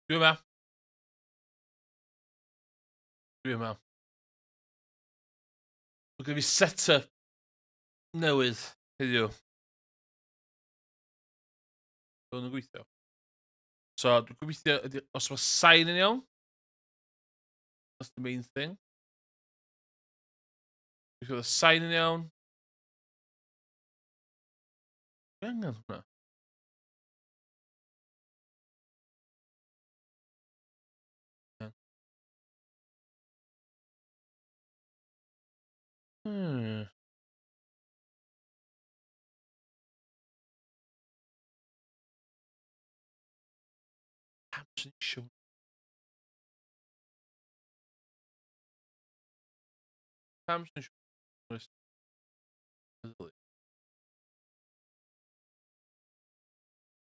Dwi yma. Dwi yma. Mae gen fi set-up newydd heddiw. Dwi'n yn gweithio. So, dwi'n gobeithio ydy, os mae sain yn iawn. That's the main thing. Dwi'n gobeithio sain yn iawn. Dwi angen hwnna. Pam sy'n eisiau? Pam sy'n eisiau?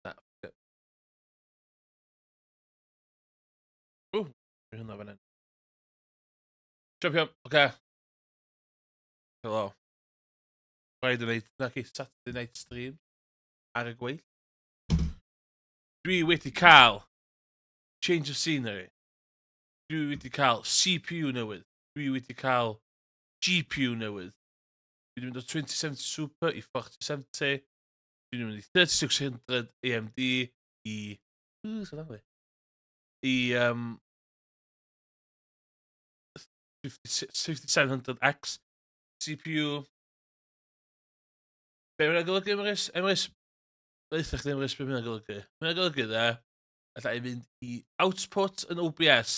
Na, oce. Ww, rhoi hwnna fan hyn. Champion, oce. Helo. Friday night, na chi, Saturday night stream. Ar y gweill. Dwi wedi cael change of scenery. Dwi wedi cael CPU newydd. Dwi wedi cael GPU newydd. Dwi wedi mynd o 2070 Super i 4070. Dwi wedi mynd i 3600 AMD i... Ww, sy'n dda I um, 5700X CPU. Be mae'n golygu, Emrys? Emrys, ddeutha chdi Emrys, be mae'n golygu? Mae'n golygu, dde, alla i fynd i output yn OBS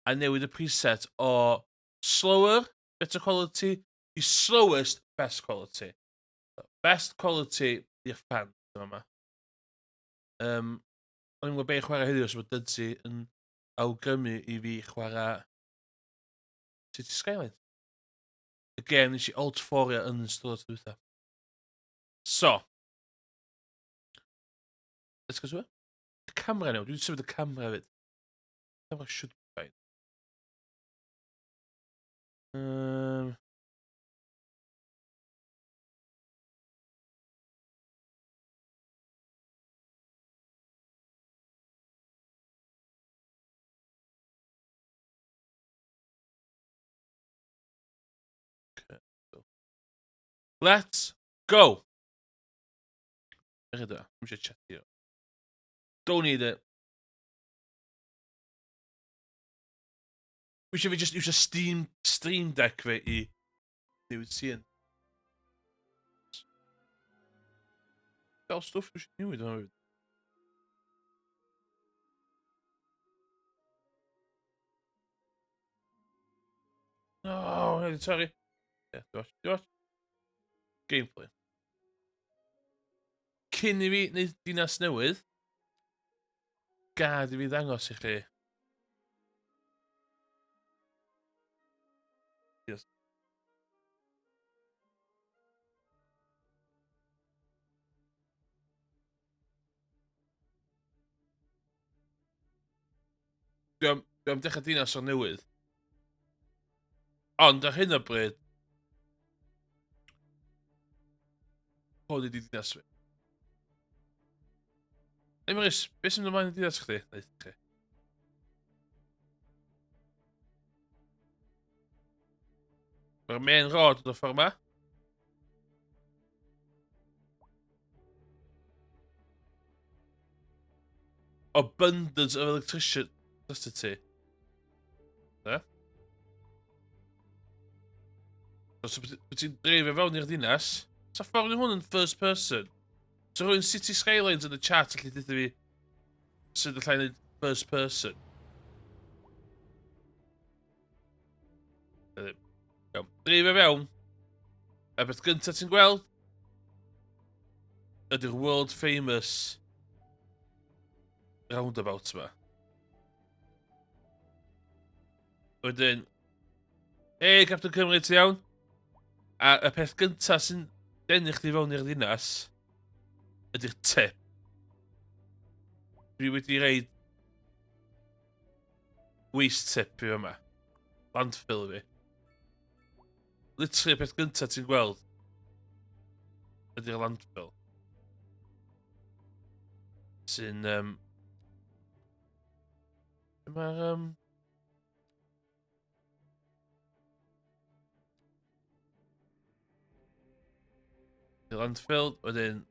a newid y preset o slower, better quality, i slowest, best quality. Best quality i'r fans yma. Um, o'n i'n gwybod beth chwarae heddiw, so bod Dudzi yn awgrymu i fi chwarae City Skylines. Y gêm nes i alt forio yn ystod y dwytha. So, let's go to it. Y camera nawr, dwi'n symud y camera hefyd. Camera should be fine. Let's go! Ech da, dwi'n eisiau chatio. Don't need it. Dwi eisiau fi just iwsio Steam, Stream Deck fi i newid scene. Fel stwff dwi eisiau newid hwnna. No, hwnna di torri. Ie, yeah, dwi'n watch. Gameplay. Cyn i fi wneud dinas newydd, gad i fi ddangos i chi. Yes. Dwi am, dwi am dechrau dinas o'r newydd. Ond ar hyn o bryd, hwn ydi dinas fi. Emrys, beth sy'n mynd ymlaen yn dinas chdi? Neud chi. Mae'r main road yn y ffordd yma. Abundance of electricity. Ne? So, bod ti'n dreifio fewn i'r ddinas, sa ffordd i hwn yn first person. So rhywun City Skylines yn y chat allu dweud fi sut allai wneud first person. Iawn. Dreifio fewn. A beth gyntaf ti'n gweld? Ydy'r world famous roundabout yma. Wedyn, Hey, Captain Cymru, ti iawn? A y peth gyntaf sy'n denu chdi fewn i'r ddinas ydy'r tip. Dwi wedi reid waste tip i yma. Landfill i fi. Literally, y peth gyntaf ti'n gweld ydy'r landfill. Sy'n... Um, mae'r... Um... Landfill, wedyn...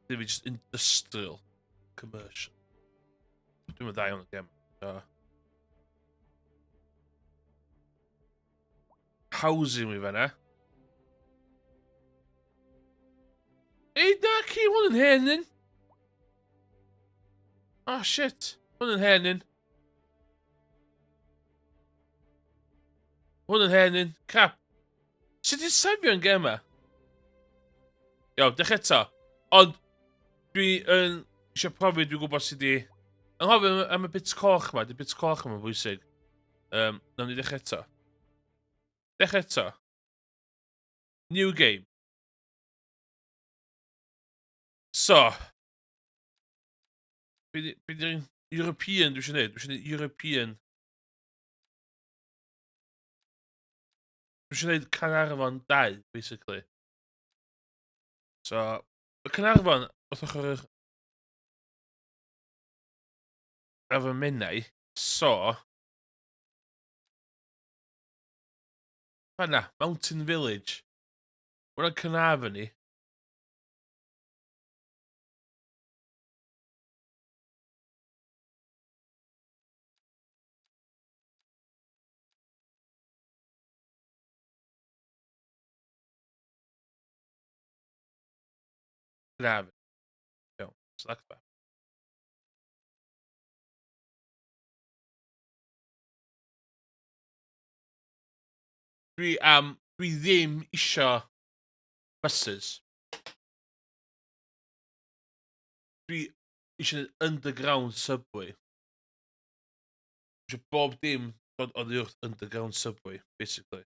Ddim i just industrial commercial. Dwi'n mynd dda iawn y gem. So. Housing fi fanna. Ei, na, ci, hwn yn hen un. Oh, shit. Hwn yn hen un. Hwn yn hen un. Crap. Sut ti'n safio yn gem yma? Iawn, dechrau eto. Ond, dwi yn eisiau profi dwi'n gwybod sut i... Anghofio am y bit coch yma, di bit coch yma'n bwysig. Um, nawn ni ddechrau eto. Dechrau eto. New game. So. Be di'r European dwi eisiau gwneud? Dwi eisiau gwneud European. Dwi eisiau gwneud Caernarfon 2, basically. So, y Caernarfon, wrth ochr yr... Efo Menai, so... Fanna, Mountain Village. Hwna'n Caernarfon ni. Caernarfon. Iawn, select that. Dwi am... Dwi ddim isio buses. Dwi eisiau underground subway. Dwi eisiau bob dim dod oddi wrth underground subway, basically.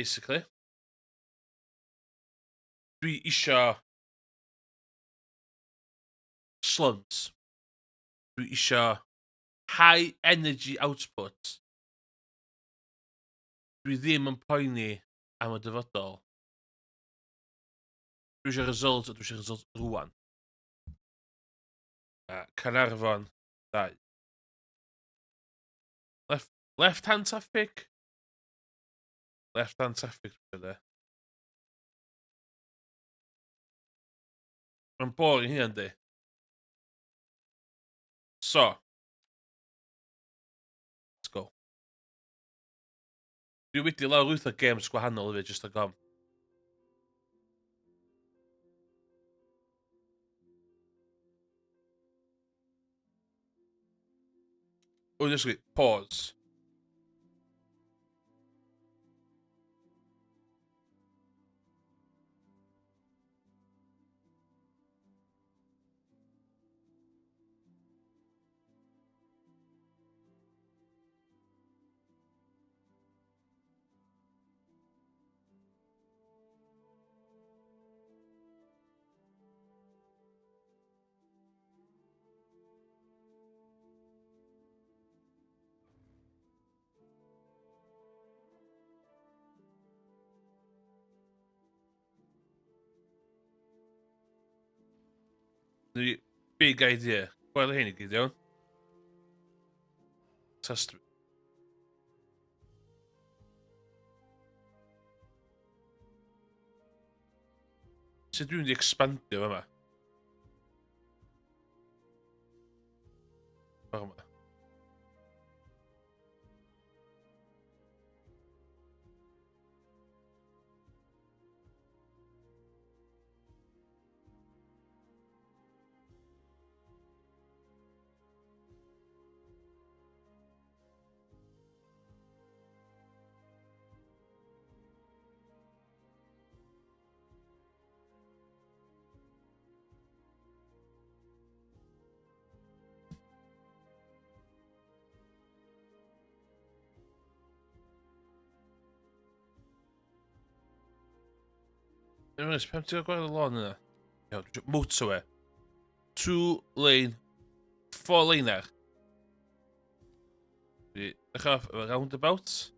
Basically. Dwi isio slums. Dwi isio high energy output. Dwi ddim yn poeni am y dyfodol. Dwi eisiau result a dwi eisiau result rwan. Caernarfon 2. Left, left hand traffic? Left hand traffic, dwi'n de. Mae'n boring hynny, yndi? So. Let's go. Dwi wedi lawrlwytho games gwahanol hefyd, just ag om. O, just pause. The big idea. Gweld hyn i gyd, iawn? Trust me. Sut dwi'n mynd i expandio yma? Ffordd yma. Emrys, pam ti'n gweld y lôn yna? Iawn, motorway. Two lane, four laner. Dechrau off efo roundabout.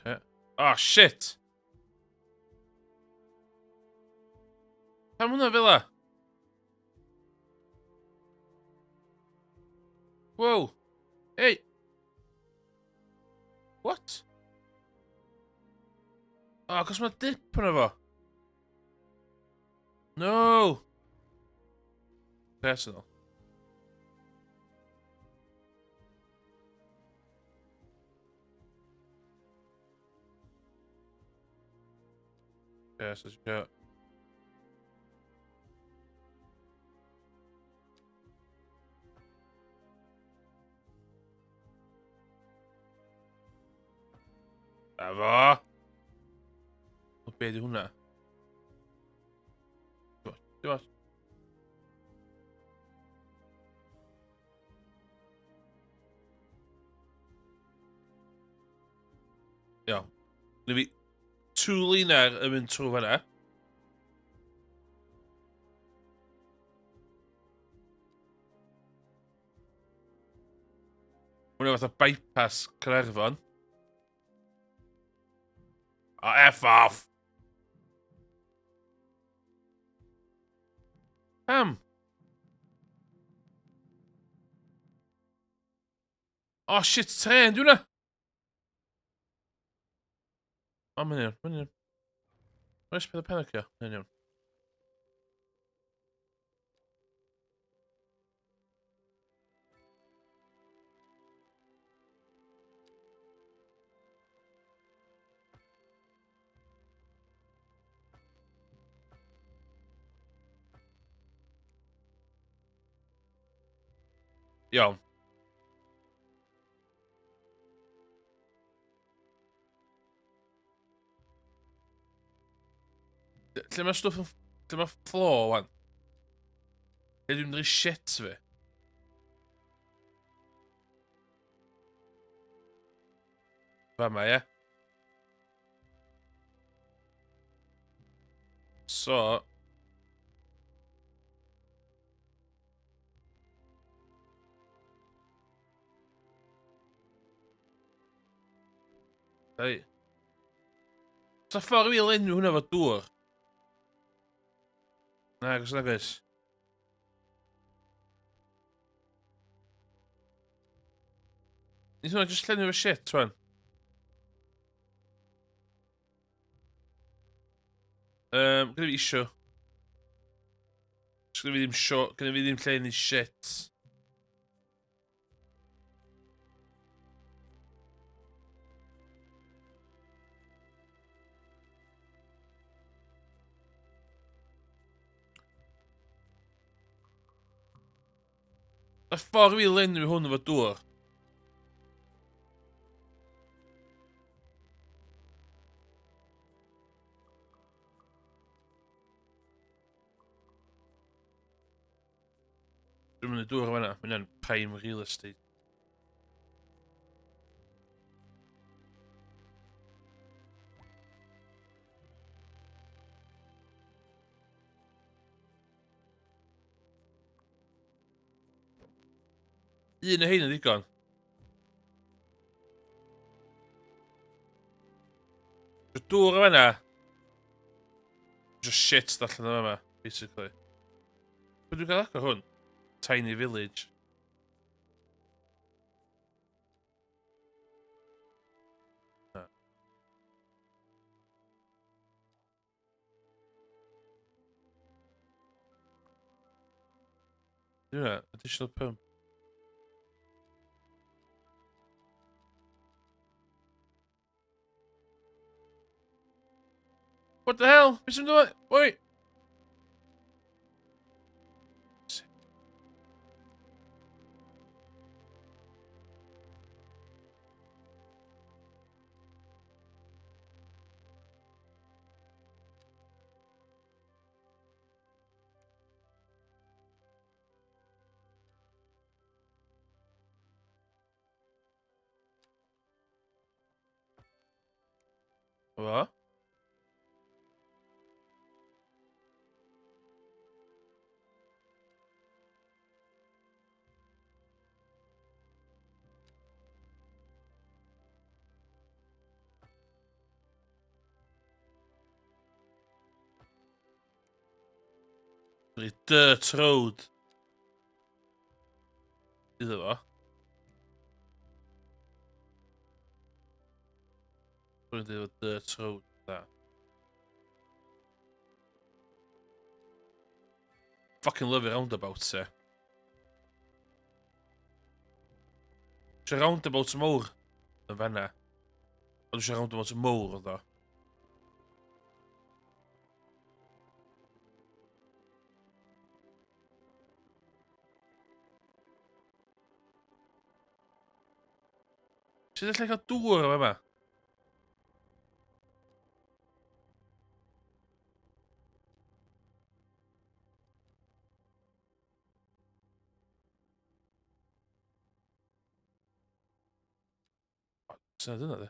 Okay. Oh, shit! Pam hwnna fel 'a? Wow! Hey! What? Oh, cos mae dip yna fo. No! Personal. Yes, let's go. Na fo! O, be di hwnna? Dim ots. Iawn. Gynna fi two liner yn mynd trwy fanna. Hwna fatha bypass Caernarfon. O, F off! Pam? Oh shit, tren, dwi hwnna! O, mae'n iawn, mae'n iawn. Oes peth o panicio? Mae'n iawn. Iawn. Lle mae stwff yn... Lle mae floor, wan? Lle dwi'n mynd i shit fi? Fama, ie? So... Hei. Sa ffordd i fi lenwi hwnna fo dŵr? Na, gos na gos. Nes hwnna jyst llenwi fo shit, wan. Gyda fi isio. Gyda fi ddim sio, gyda fi ddim lle i shit. Y ffordd i lenwi hwn efo dŵr. Dwi'n mynd i dŵr o fanna. Mae hynna'n prime real estate. Un o hein yn ddigon. Y dŵr o fanna. Just shit allan o yma, basically. Be dwi'n cael agor hwn? Tiny Village. Na. Hwnna, additional pump. What the hell? Beth sy'n dod? Oi! Fo. Dirt road. Iddo fo. Dwi'n dweud dirt road. Da. Fucking love it roundabouts, eh. Eisiau roundabouts mowr yn fanna. Ond eisiau roundabouts mowr oedd o. Sut allai cael dŵr o yma? Sy'n dyna de?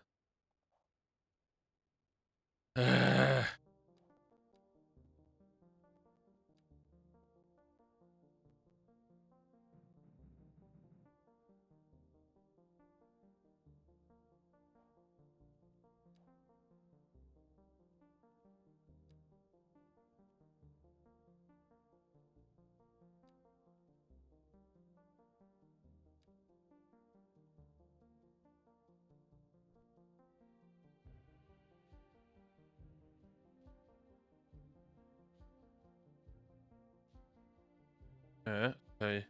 Okay.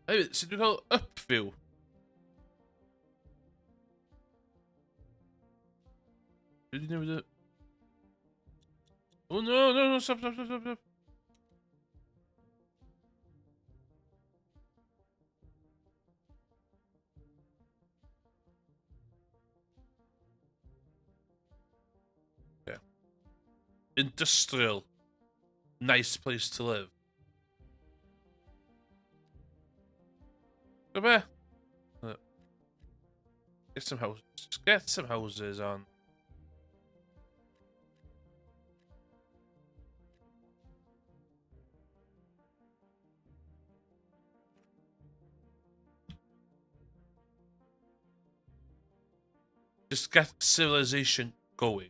Hefyd, sut dwi'n cael up view? Dwi wedi newid y... Oh no, no, no, stop, stop, stop, stop, stop. Yeah. Industrial. Nice place to live. Go be? Get some houses. Get some houses on. Just get civilization going.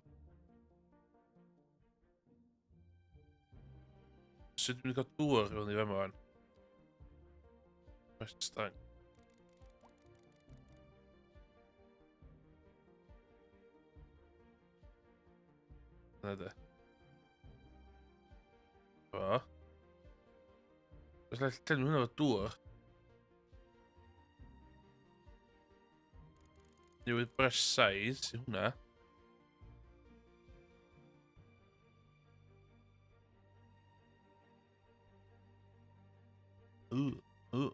Sut dwi'n cael dŵr fewn i fama fan? West tank. Na de. O. Felly llenwi hwnna efo dŵr. Newid brush size i hwnna. Ooh, ooh.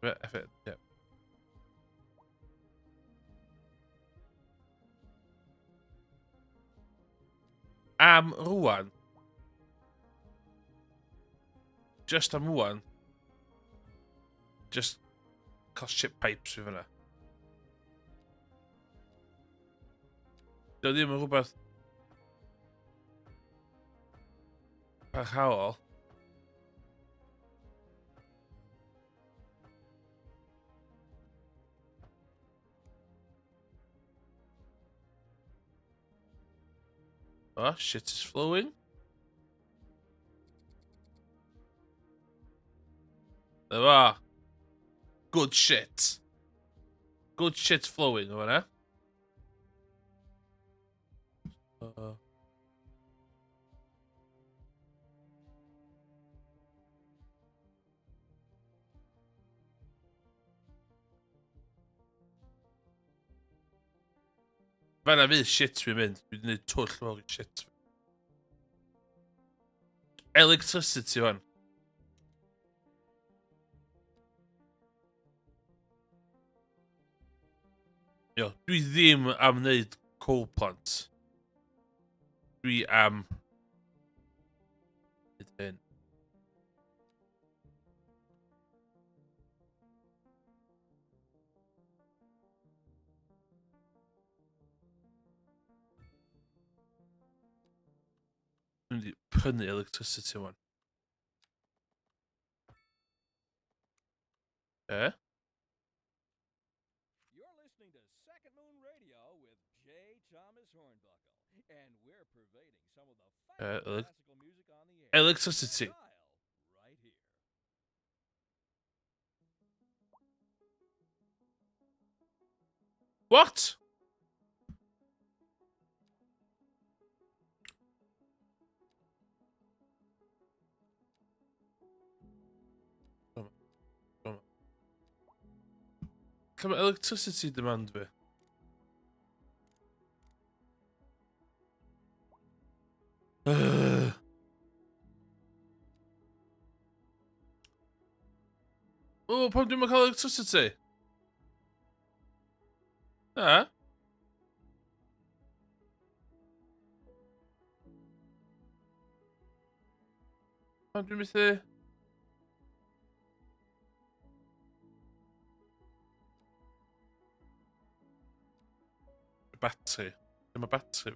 F it, yeah. Am rwan. Just am rwan. Just cael shit pipes fi fyna. Dio ddim yn rhywbeth parhaol. Oh, shit is flowing. There are. Good shit. Good shit flowing o fanna. Fanna fydd shit fi'n mynd. Dwi wedi gwneud twll mawr i shit. Electricity fan. Yo, dwi ddim am wneud coal plant. Dwi am... Dwi'n mynd i prynu electricity wan. E? You're listening to Second Moon Radio with J. Thomas Hornbuckle, and we're pervading some of the finest classical music on the air. Electricity. Right here. What? Lle mae electricity demand fi? O, pam dwi'n cael electricity? Na. Pam dwi'n methu... Battery. Dyma battery.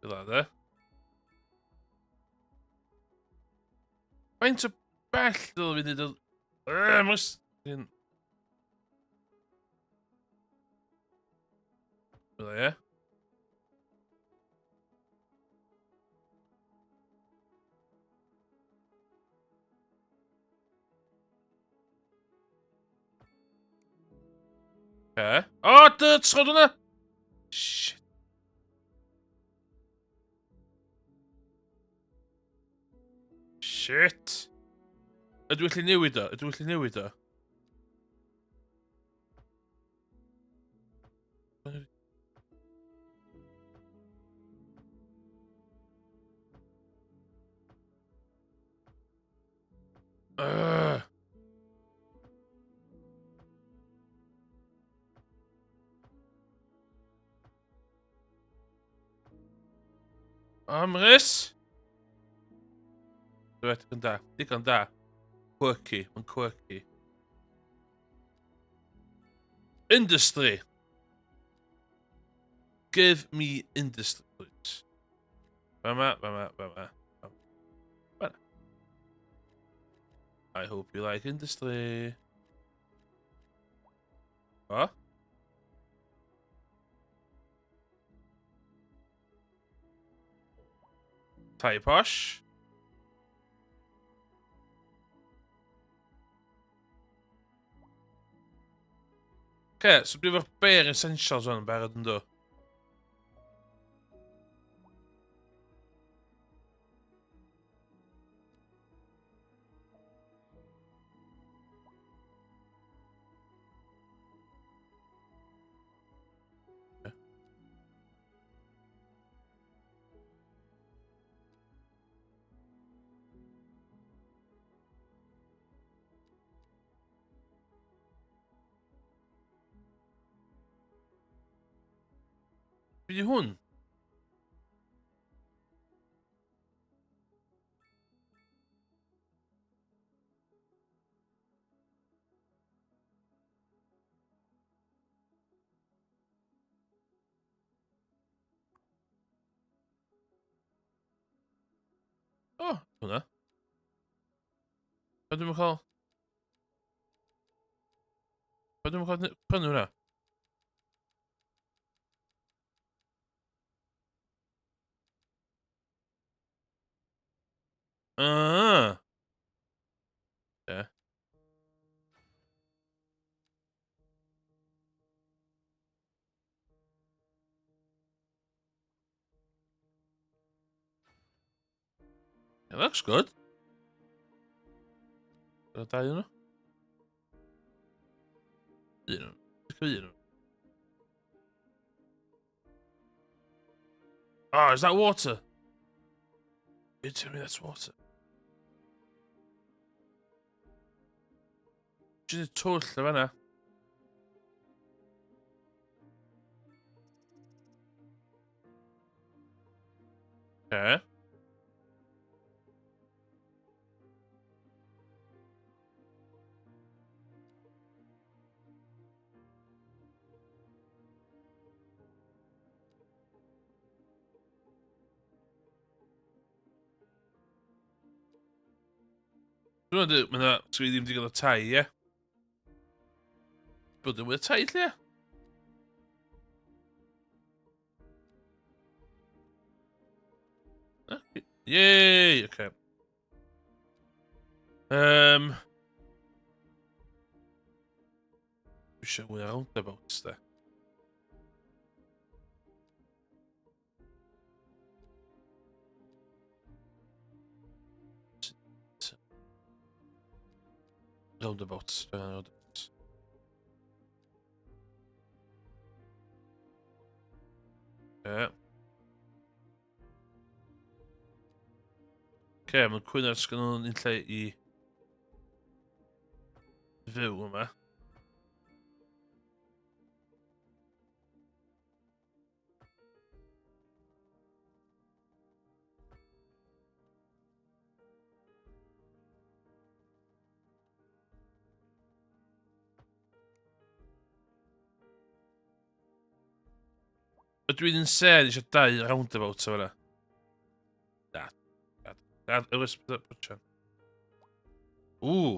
Fel de. Faint o bell dylai fi wneud y... Mae'n... Fel ie? Oce. O, dirt road hwnna! Shit. Shit. Ydw i allu newid o? Ydw i allu newid o? Ugh. Amrys! Dwi digon da. Digon da. Quirky. Mae'n quirky. Industry! Give me industry, please. Fama, fama, fama. Fama. I hope you like industry. What? Tai posh. Oce, so dwi efo'r bare essentials o'n barod yn do. Be di hwn? O, oh, hwnna. Pa dwi'n cael... Pa dwi'n cael prynu hwnna? Ah. Yeah. It looks good. Dyna dau nhw. Un nhw. Un nhw. Oh, is that water? You tell me that's water. Jyst y twll y fanna. Okay. Dwi'n meddwl, mae yna, swn i ddim wedi gael y tai, ie? Bod yn mwy o tai, lle? Yay! Okay. Dwi eisiau mwy o roundabouts, de. Roundabouts, roundabouts. Yeah. Okay, mae'n cwyno sgyn nhw'n un lle i fyw yma. Ydw i'n insane eisiau dau roundabout o fanna? Na. Na. Na, Ewis, bwtio. Ww.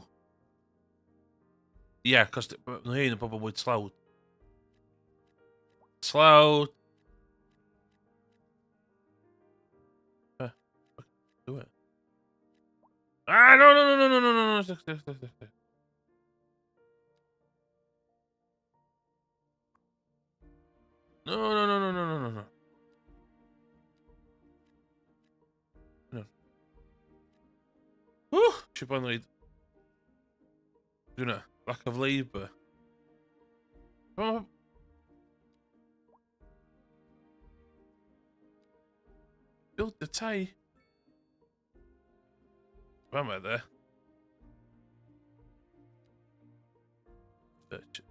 Ie, yeah, cos nhw hyn yn pobl mwy tlawd. Tlawd. Do it. Ah, no, no, no, no, no, no, no, no, stick, stick, stick, stick. No, no, no, no, no, no, no, no. No. Ww, eisiau bod yn reid. Dwi'n lack of labour. Build the tai. Fama de. Purchase.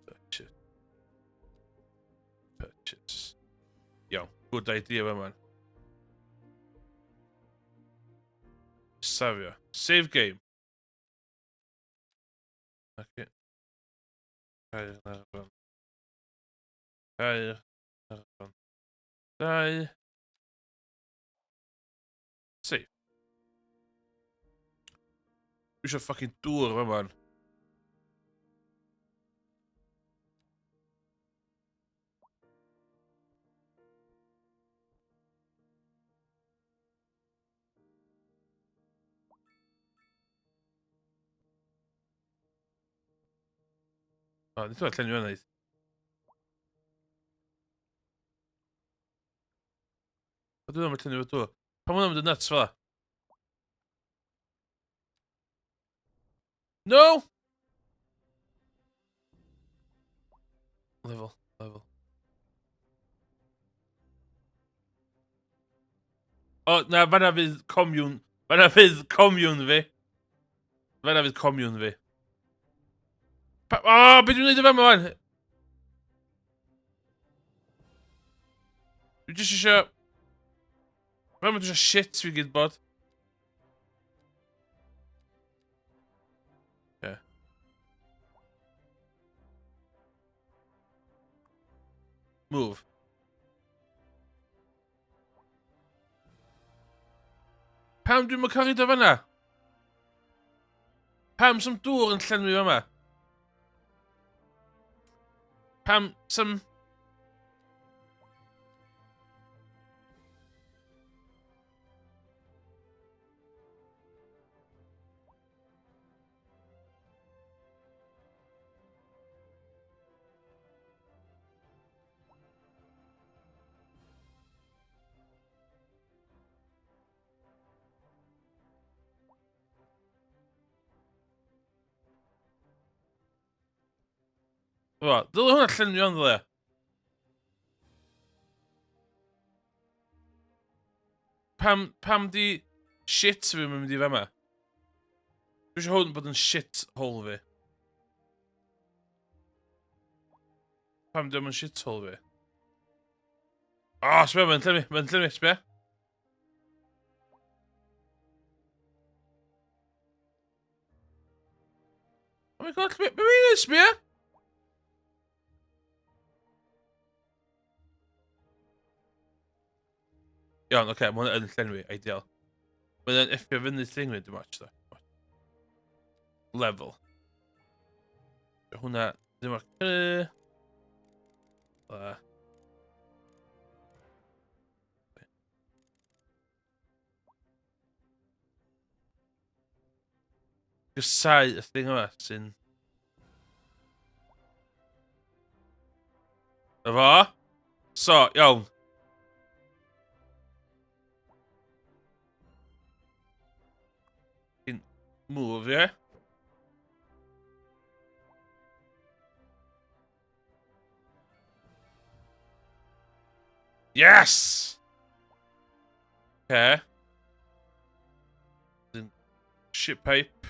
Purchase. Purchase. Iawn, good idea fama. Safio. Save game. Okay. Caernarfon. Caernarfon. 2. Save. Dwi eisiau fucking dŵr fa man. O, nid yw'n llenwi yna. O, dwi ddim yn llenwi efo dŵr. Pam hwnna'n mynd yn nuts fel No! Level, level. O, na, fanna fydd comiwn. Fanna fydd comiwn fi. Fanna fydd comiwn fi. Pa o, oh, beth dwi'n neud o fama wan? Dwi jyst eisiau... Fe mae eisiau shit fi gyd bod. Yeah. Move. Pam dwi'n mynd cael o fanna? Pam sy'm dŵr yn llenwi fama? Pam sy'm... Wel, dylai hwnna llenwi ond dde. Pam, pam di shit fi'n mynd i fama? Dwi eisiau hwn bod yn shit hole fi. Pam diolch yn shit hole fi? O, oh, sbio, mae'n llenwi, mae'n llenwi, sbio. Oh my god, be mae'n neud, sbio? Iawn, oce, okay, mae hwnna yn llenwi, ideal. Mae hwnna'n effio fyny llenwi, dim ots, da. Level. Hwnna, ddim o'r cry. Da. Gysau y thing yma sy'n... Na fo. So, iawn. In move, ie? Yeah? Yes! Okay. Shit pipe.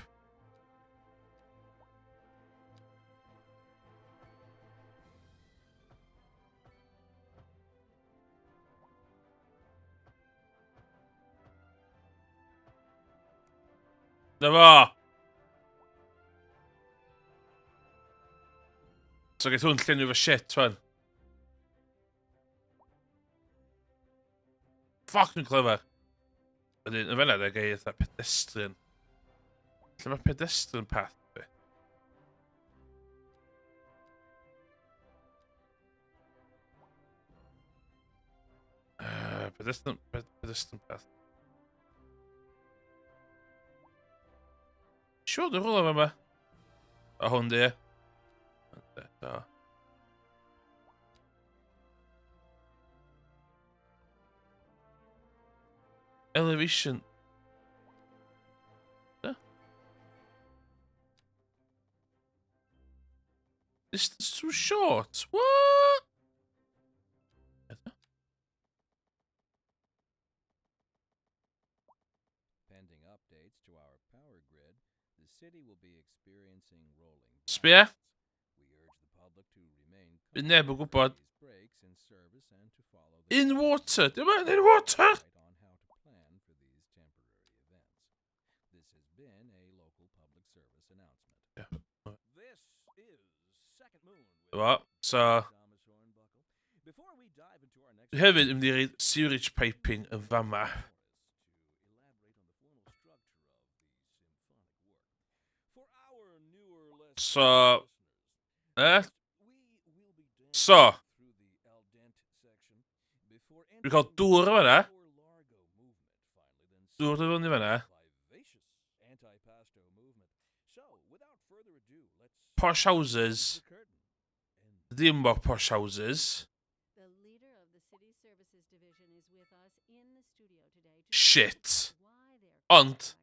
Na fo! So geith hwn llenwi fo shit, wan. Fuck, dwi'n clyfar. Wedyn, yn fan'na, gei eitha pedestrian. Lle mae pedestrian path fi? Pedestrian, pedestrian path. Siwr dwi'n rhywle yma. A hwn di. Da. Elevation. Da. Distance too short. What? Pending updates to our power grid, the city will be experiencing rolling Sbia? blackouts. We urge the public to remain Bydd neb yn calm gwybod. during these breaks in service and to follow the In guidelines water. of Dim yn in the water. website on how to plan for these temporary events. This has been a local public service announcement. Yeah. This is Second Moon with Efo, so... Thomas Hornbuckle. Before we dive into our next Dwi hefyd yn mynd i reid sewage piping yn fama. So... Eh? So... Dwi'n cael dŵr yn fanna. Dŵr yn fyny fanna. Posh houses. Ddim mor posh houses. Shit. Ond...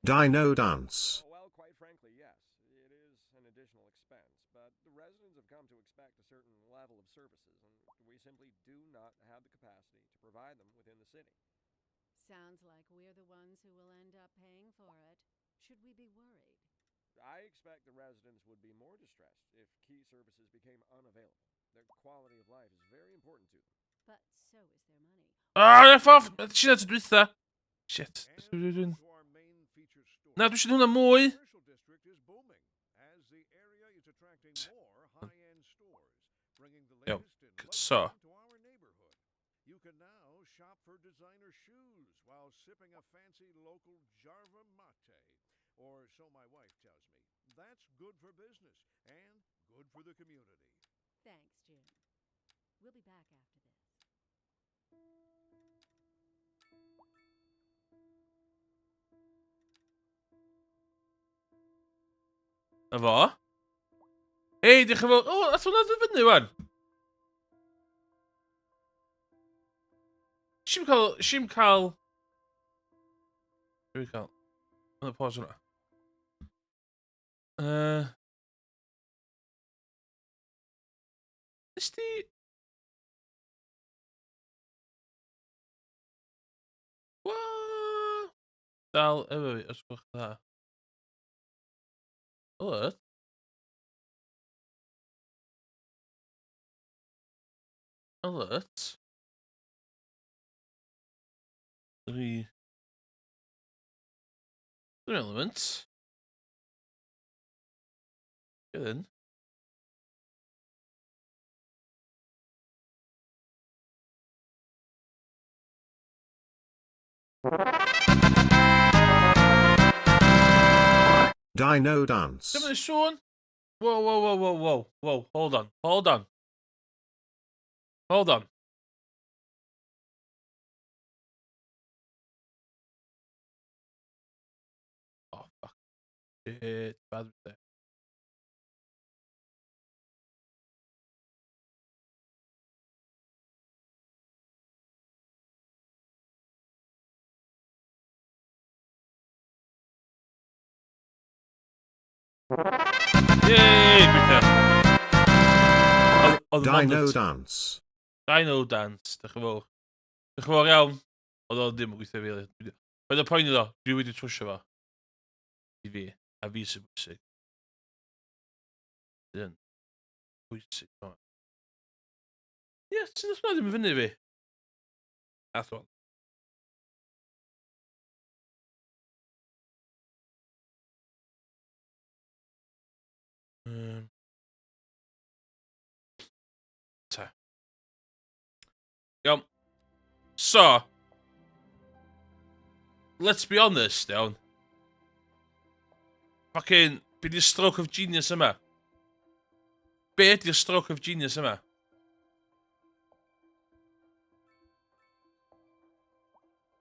Dino Dance. Well, quite frankly, yes. It is an additional expense, but the residents have come to expect a certain level of services, and we simply do not have the capacity to provide them within the city. Sounds like we're the ones who will end up paying for it. Should we be worried? I expect the residents would be more distressed if key services became unavailable. Their quality of life is very important to them. But so is their money. Ah, F off! Shit, dwytha! Shit. Na, dwi eisiau hwnna mwy! Iawn, so. You can now shop for designer shoes while sipping a fancy local Jarva mate, or so my wife tells me. That's good for business and good for the community. Thanks, Jim. We'll be back after this. Na fo. Ei, diolch yn fawr. O, nath hwnna ddod fyny wan. Si'n cael... Si'n cael... Dwi'n cael... Yna pause hwnna. Nes di... What? Dal efo fi, os gwelwch dda. Alert. Alert. 3. 3 elements. Get in. Dino Dance. Dyma ni sŵn. Whoa, whoa, whoa, whoa, whoa, whoa, hold on, hold on. Hold on. Oh, fuck. Shit, bad mistake. Yay, gweithio. Oedd Dino Dance. Dino Dance, diolch yn fawr. Diolch yn fawr iawn. Oedd o ddim yn gweithio fi. Oedd y poeni ddo, dwi wedi trwsio fo. I fi, a fi sy'n bwysig. Dyn. Bwysig. Ie, sy'n ysbryd ddim yn fyny fi. Ath one. Ta. Iawn. So, let's be honest, iawn. Fucking, be di'r stroke of genius yma? Be ydy'r stroke of genius yma?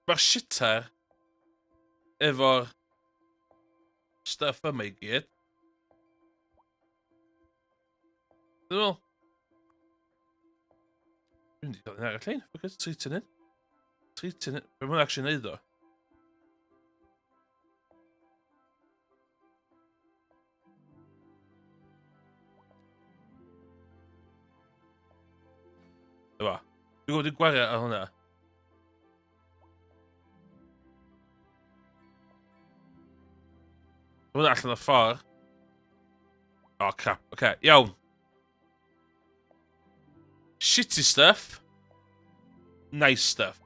Mae'r shitter efo'r stuff yma i gyd. Dwi'n meddwl. Dwi'n mynd i gael un arall ein. Fuck it, treat yn hyn. Treat yn hyn. Be mae'n actually neud o? Efo. Dwi'n gwybod i gwario ar hwnna. Hwnna allan o'r ffordd. Oh, crap. Oce, okay, iawn. Shitty stuff. Nice stuff.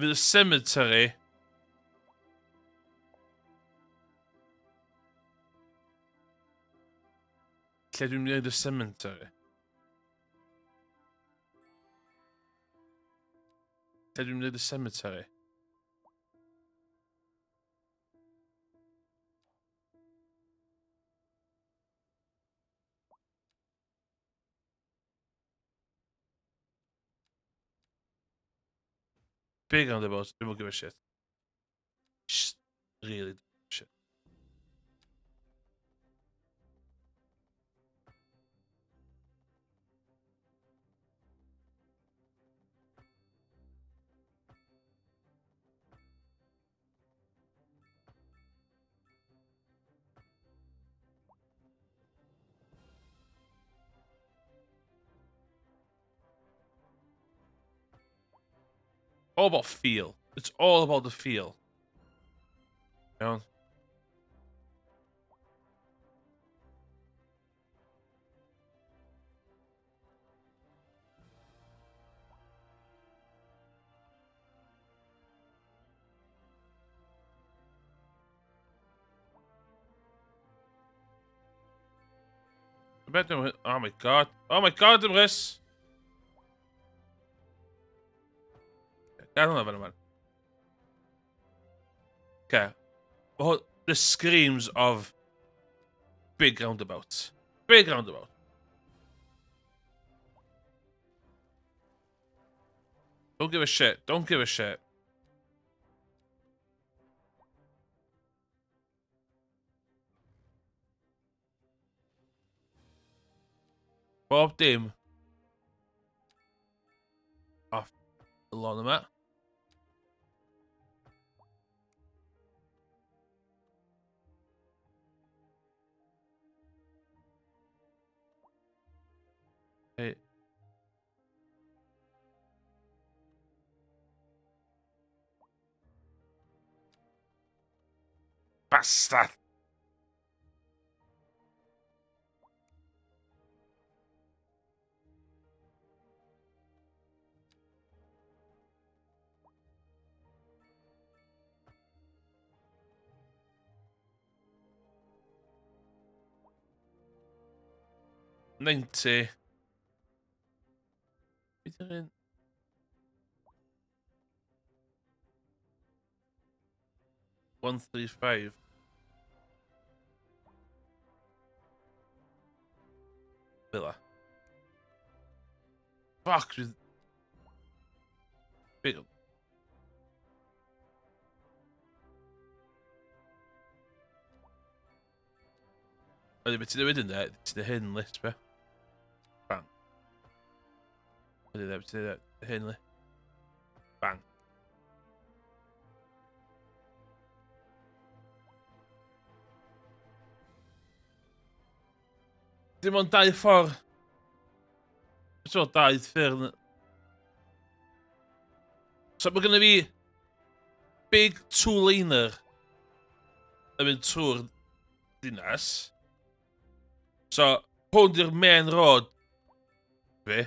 Fydd y cemetery Lle dwi'n mynd i y cemetery? Lle dwi'n mynd i y cemetery? Big roundabout, dwi'm yn give a shit. Just really shit. All about feel. It's all about the feel. Iawn. Oh my god. Oh my god, Emrys! Gad hwnna fan yma. Okay. Well, the screams of big roundabout. Big roundabout. Don't give a shit. Don't give a shit. Bob dim off y lon yma. Hey. Bastard! 90. Be di'r un? 135. Fel 'a. Fuck, dwi... Be... Ydy, beth ti'n newid yn de? Ti'n hyn list, be? Bang. Ydy, beth ti'n newid hyn li? Bang. Dim ond dau ffordd. Beth o'n dau ffyrdd? So mae gennym fi big two-laner yn mynd trwy'r dinas. So, hwn di'r main road fi.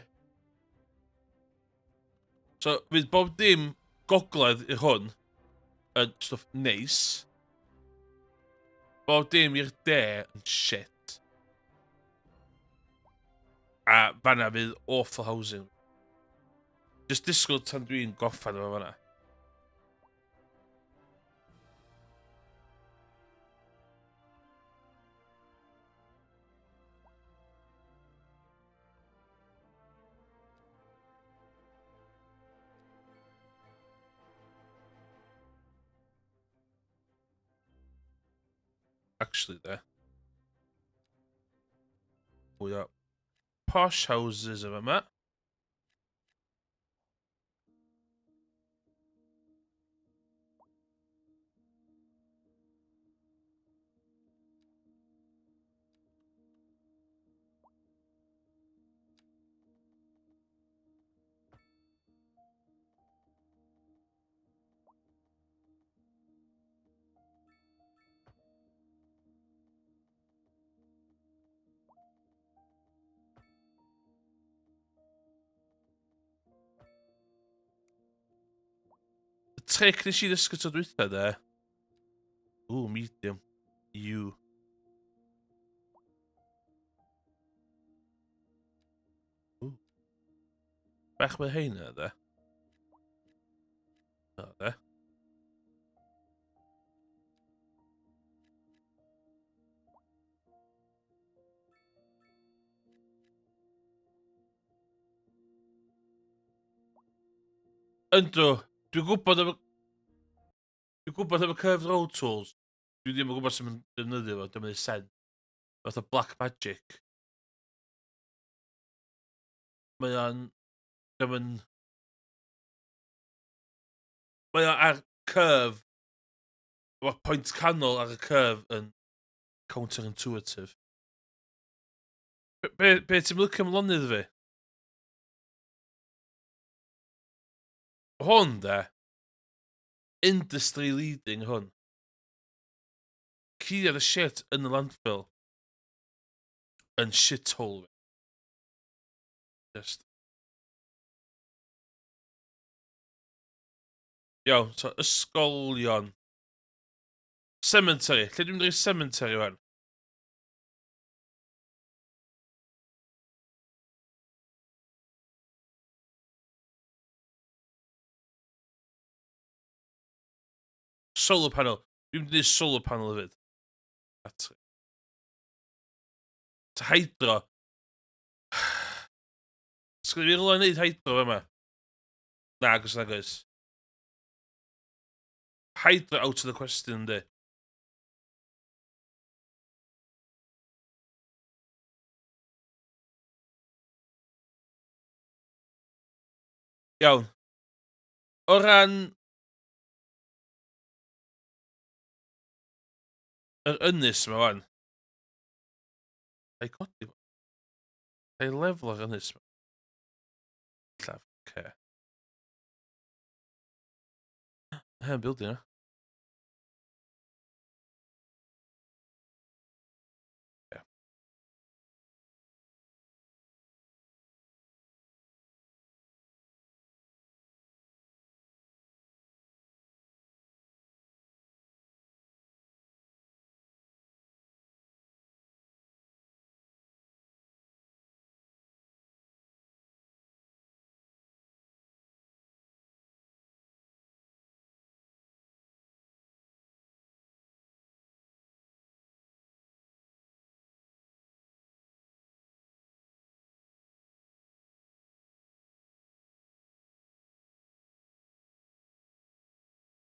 So, fydd bob dim gogledd i'r hwn yn stwff neis. Bob dim i'r de yn shit. A fanna fydd awful housing. Just disgwyl tan dwi'n gorffen efo fanna. Actually, de. Mwy o posh houses yma yma. Y tric nes i ddysgu tro dwytha de. Ooh, medium. U. Ooh. Bech mae heina de. O, de. Yndw, dwi'n gwybod am y... Dwi'n gwybod am y curved road tools. Dwi ddim yn gwybod sut mae'n defnyddio fo, dwi'n mynd sen. Fath o black magic. Mae o'n... Dwi'n yn... Mae o ar curve. Mae'r pwynt canol ar y curve yn counterintuitive. Be, be, be ti'n licio am lonydd fi? Hwn, de. Industry leading hwn. Clear the shit yn y landfill. Yn shithole. Just. Iawn, so ysgolion. Cemetery. Lle dwi'n mynd i'r cemetery wan? Solar panel. Dwi'n mynd i solar panel hefyd. Battery. Ta hydro. Sgynny fi rhywle i wneud hydro yma? Na, agos nag oes. Hydro out of the question, yndi. Iawn. O ran yr ynys yma wan. Ga i codi fo? Ei lefel ynys. Llaf, oce. Hen building, na.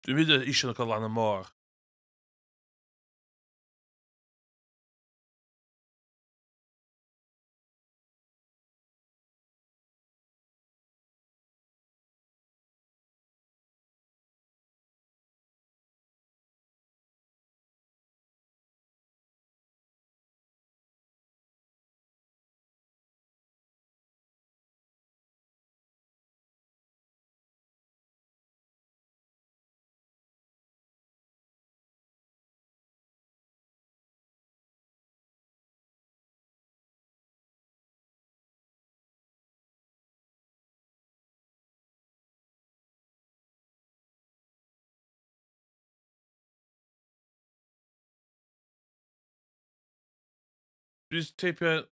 Dwi'n mynd eisiau nhw cael lan y môr. Dwi wedi teipio...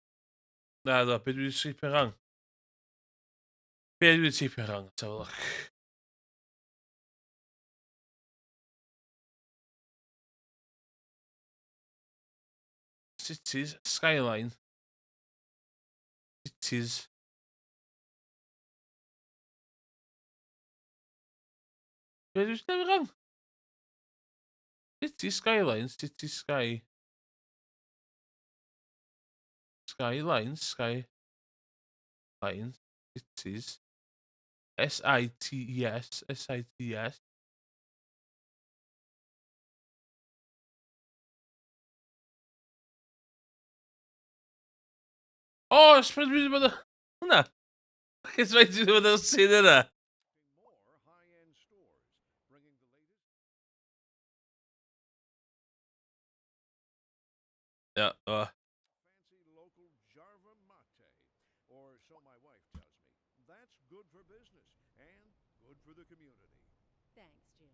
Na, do, be dwi wedi teipio rhan? Be dwi wedi teipio rhan? Let's have a look. Cities, skyline. Cities. Be dwi wedi teipio rhan? City skyline, city sky. Skylines, sky lines, cities. S-I-T-E-S, S-I-T-S. O, oh, ysbryd dwi wedi bod yn... Hwna! Ysbryd dwi wedi bod yn sydd yna. Ia, o. Thanks, Jim.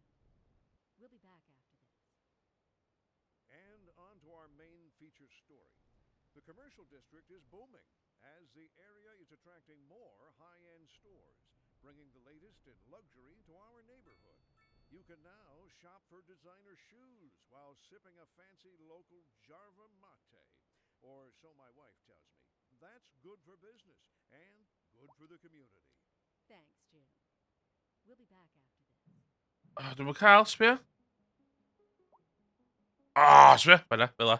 We'll be back after this. And on to our main feature story. The commercial district is booming as the area is attracting more high-end stores, bringing the latest in luxury to our neighborhood. You can now shop for designer shoes while sipping a fancy local Jarva mate, or so my wife tells me. That's good for business and good for the community. Thanks, Jim. We'll be back after this. Oh, dwi'n cael, sbio. Ah, oh, sbio. Fel fel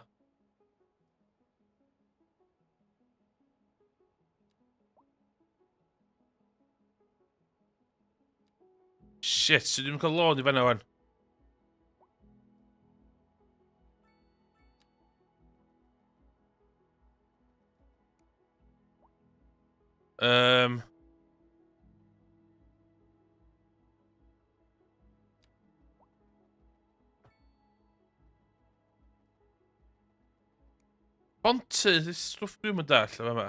Shit, so dwi'n cael lôn i fanna wan. Bontydd, this stwff dwi'n mynd all efo yma.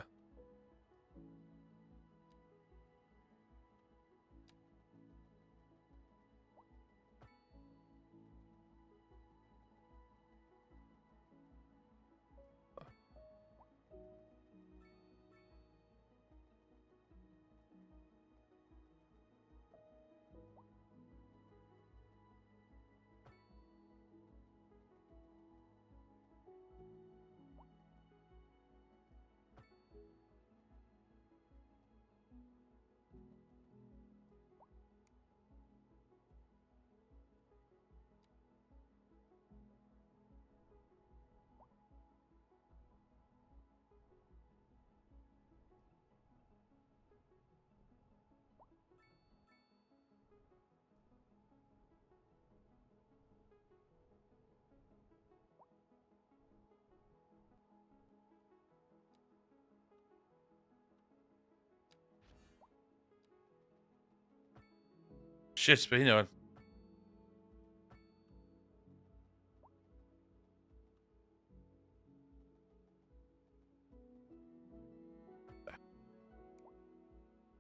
Shit, be hynna wan?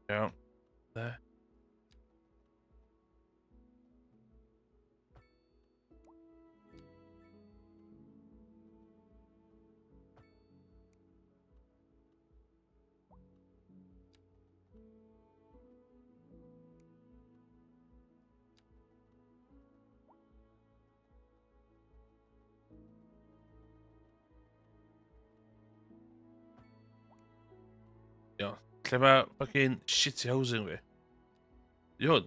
Iawn. There. Iawn. Lle mae fucking shitty housing fi? Di hwn?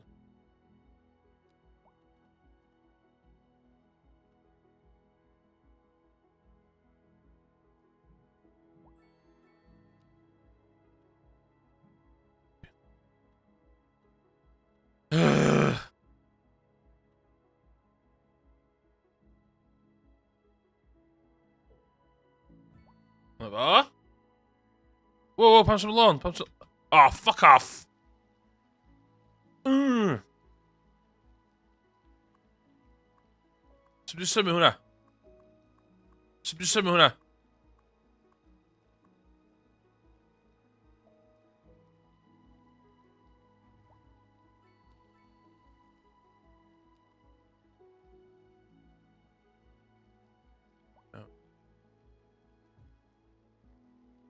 Na fo. Whoa, whoa, pam sy'n lôn? Pam sy'n... Oh, fuck off! Sut dwi'n symud hwnna? Sut dwi'n symud hwnna?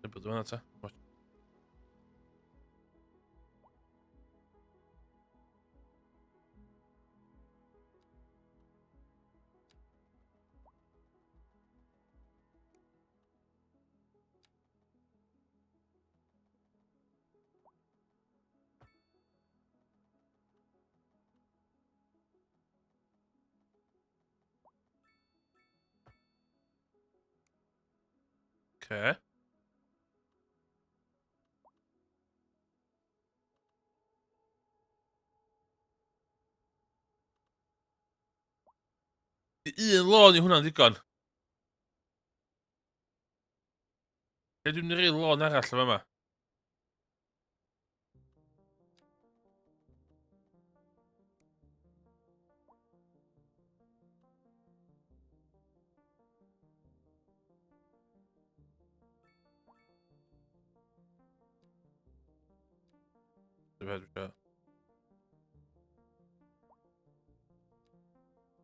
Dwi'n bod hwnna ta. Okay. Un lôn i hwnna'n ddigon. Lle dwi'n mynd i rei lôn arall yma yma?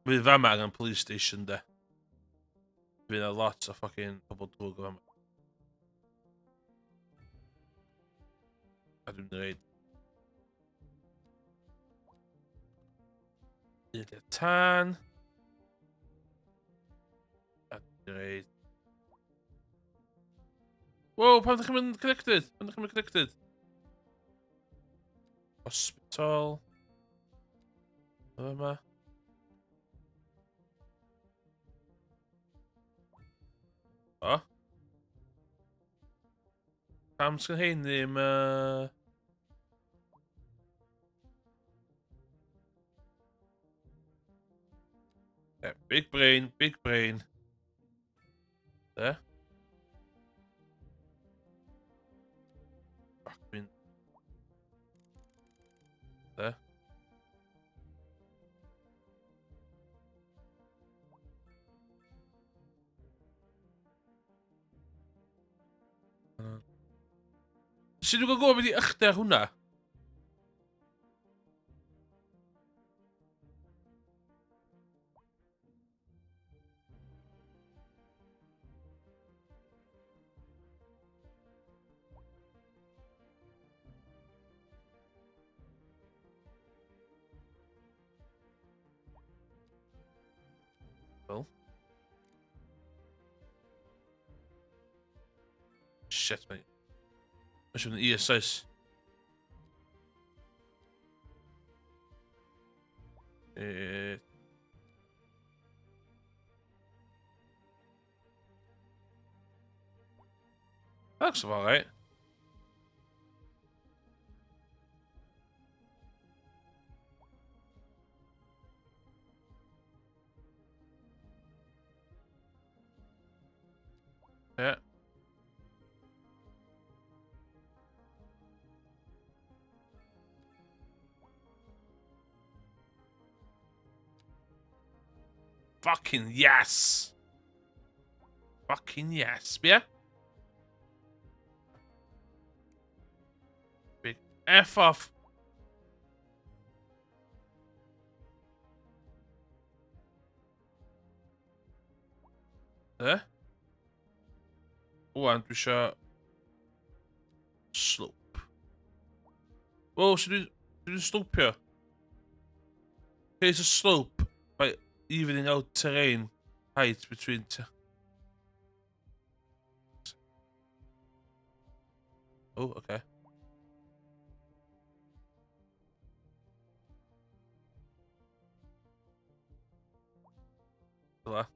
Fydd fama angen police station de. Fydd yna lot o fucking pobl drwg o fama. A dwi'n dweud. Un lle tân. A dwi'n dweud. Wow, pam ddech chi'n mynd connected? Pam ddech chi'n mynd connected? Hospital. Yma. O. Pam sgyn hein ddim... Yeah, big brain, big brain. There. Fuck, dwi'n... There. Sut dwi'n gwybod beth i ychder hwnna? Well. Shit, mate. Mae eisiau mynd i ESS. That looks about right. Yeah. Fucking yes! Fucking yes, bia? Big F off. E? Wan, dwi eisiau... Slope. Wel, sut dwi'n dwi slopio? Here's a slope by evening out terrain height between... Oh, okay. Fel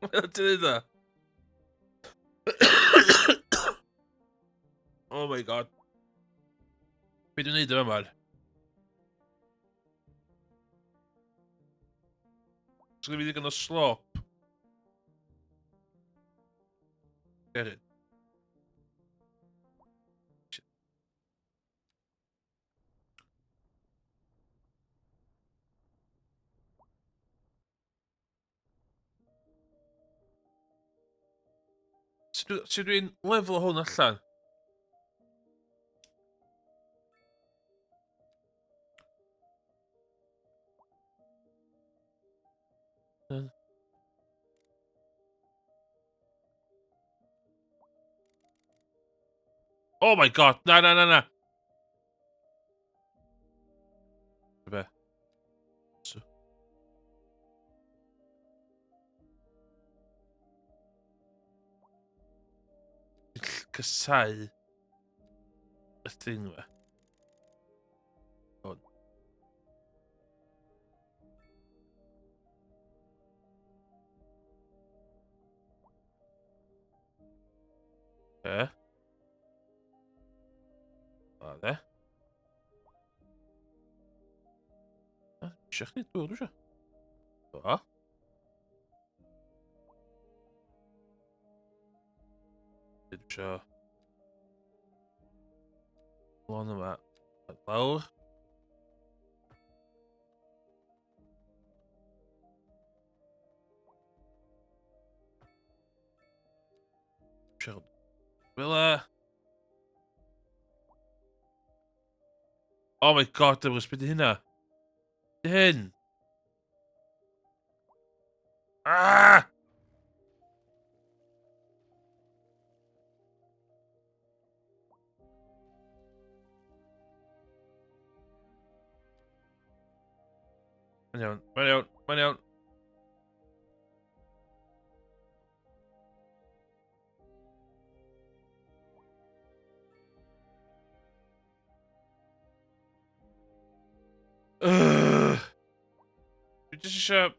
Ti'n neud o? Oh my god. Be dwi'n neud yma, man? Sgynna fi ddigon o slop. Get it. Sut dwi'n lefel hwn allan? Oh my god, na na na na. Be? So. Cysau y thing fe. Hwn. E? A de. Eisiau chdi dŵr, dwi eisiau. Do. Dwi eisiau... Lon yma. Lawr. Siarad. Fel e... Oh my god, Emrys, beth di hynna? Di hyn? Ah! Mae'n iawn, mae'n iawn, mae'n iawn. Ugh. Dwi jyst eisiau...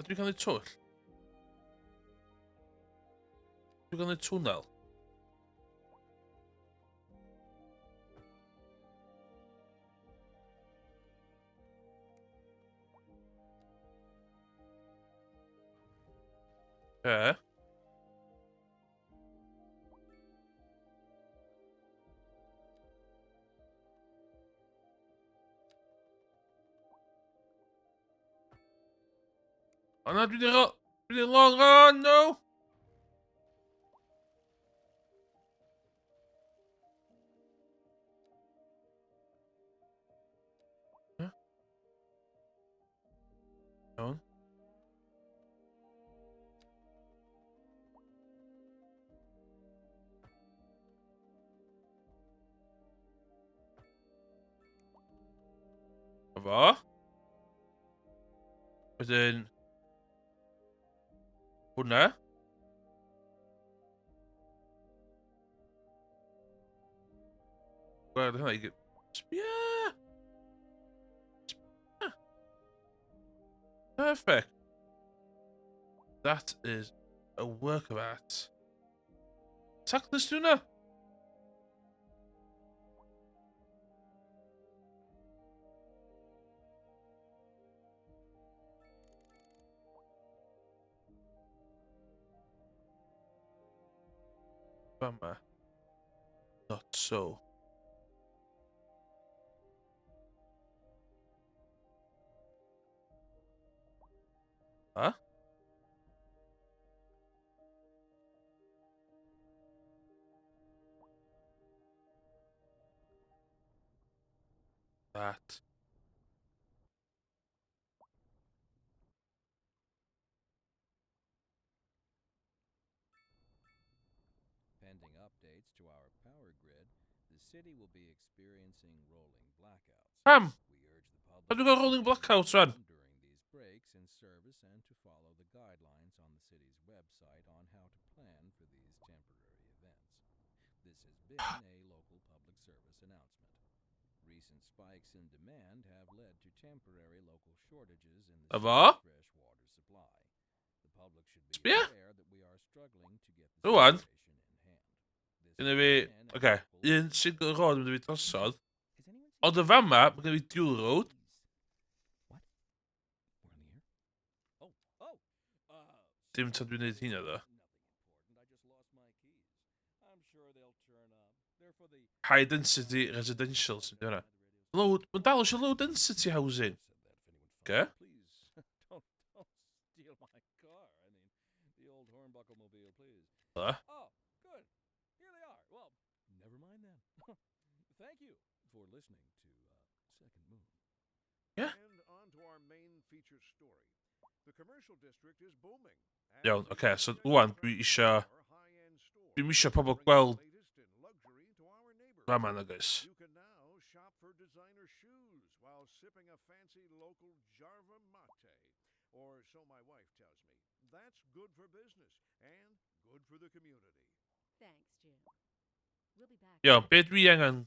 Ydw i'n cael ei twll? Dwi'n cael ei twnnel? Be? O na, dwi di ro... Dwi di long run, no! Iawn. Fo. Wedyn... Hwna. Gweld hwnna i gyd. Sbia! Sbia! Perfect. That is a work of art. Tactless di hwnna? Fama. Not so. Ha? That. Pending updates to our power grid, the city will be experiencing rolling blackouts. Pam? We urge the public Have we got rolling blackouts, rwan? during these breaks in service and to follow the guidelines on the city's website on how to plan for these temporary events. This has been a local public service announcement. Recent spikes in demand have led to temporary local shortages in the Efo? city's fresh water supply. The public should be Sbia? aware that we are struggling to get the Rwan. situation in hand. This Gynna has fi, been a oce, local un single road yn mynd i fi drosodd. Has anyone seen Ond y fama, mae gen i fi dual road. What? We're on the air? Oh, oh. Dim tan dwi'n neud hynna, ddo. Nothing important. I just lost my keys. I'm sure they'll turn up. They're for the High density residential, sy'n hwnna. Low, mae'n dal eisiau low density housing. Said that if anyone Okay. finds it, Please don't don't steal my car. I mean, the old Hornbuckle mobile, please. Fel Oh, good. Here they are. Well, never mind then. Thank you for listening to Second Moon. Yeah. And on to our main feature story. The commercial district is booming. as Iawn, is oce, the so giant rwan dwi attraction isio... of our high-end stores, Dwi'm isio pobl bringing the gweld latest in luxury to our neighborhood. fama nag oes. You can now shop for designer shoes while sipping a fancy local Jarva mate, or so my wife tells me. That's good for business and good for the community. Thanks, Jim. We'll be back. Iawn, be dwi angen?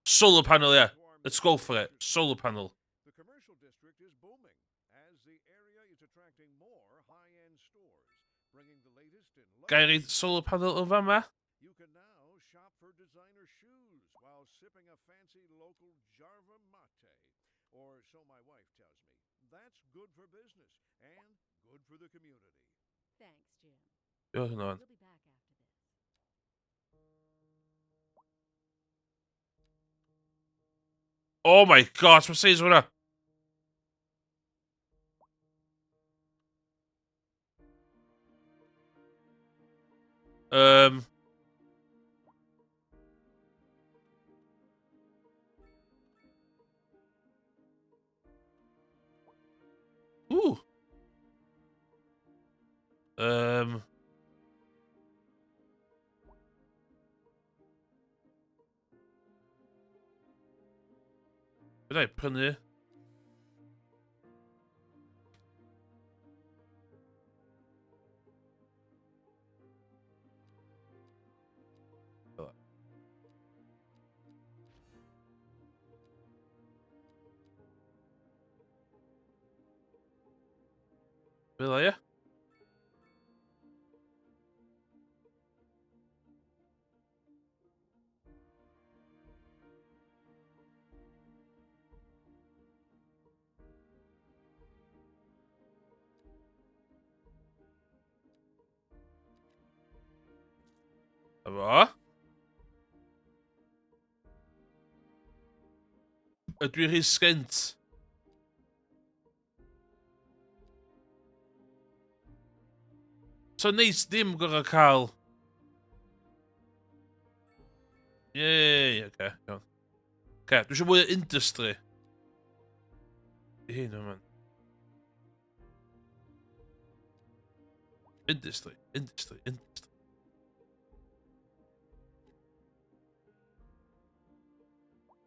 Solar panel, ie. To our Let's main go for it. feature Solar panel. The commercial district is booming as the area is attracting more high-end stores, bringing the latest in Ga i luxury. reid solar panel yn fama? You can now shop for designer shoes while sipping a fancy local Jarva mate, or so my wife tells me. That's good for business and good for the community. Thanks, Jim. Iawn, hwnna wan. We'll be back after this. Oh my god, mae'n seis hwnna? Ooh. Fydda i prynu. Fel 'a. Fel 'a, ie? 'Na fo. Ydw i rhy sgint? So neis ddim gorfod cael... Yay, oce, okay, iawn. Oce, okay, dwi eisiau mwy o industry. Di hyn yma. Industry, industry, industry.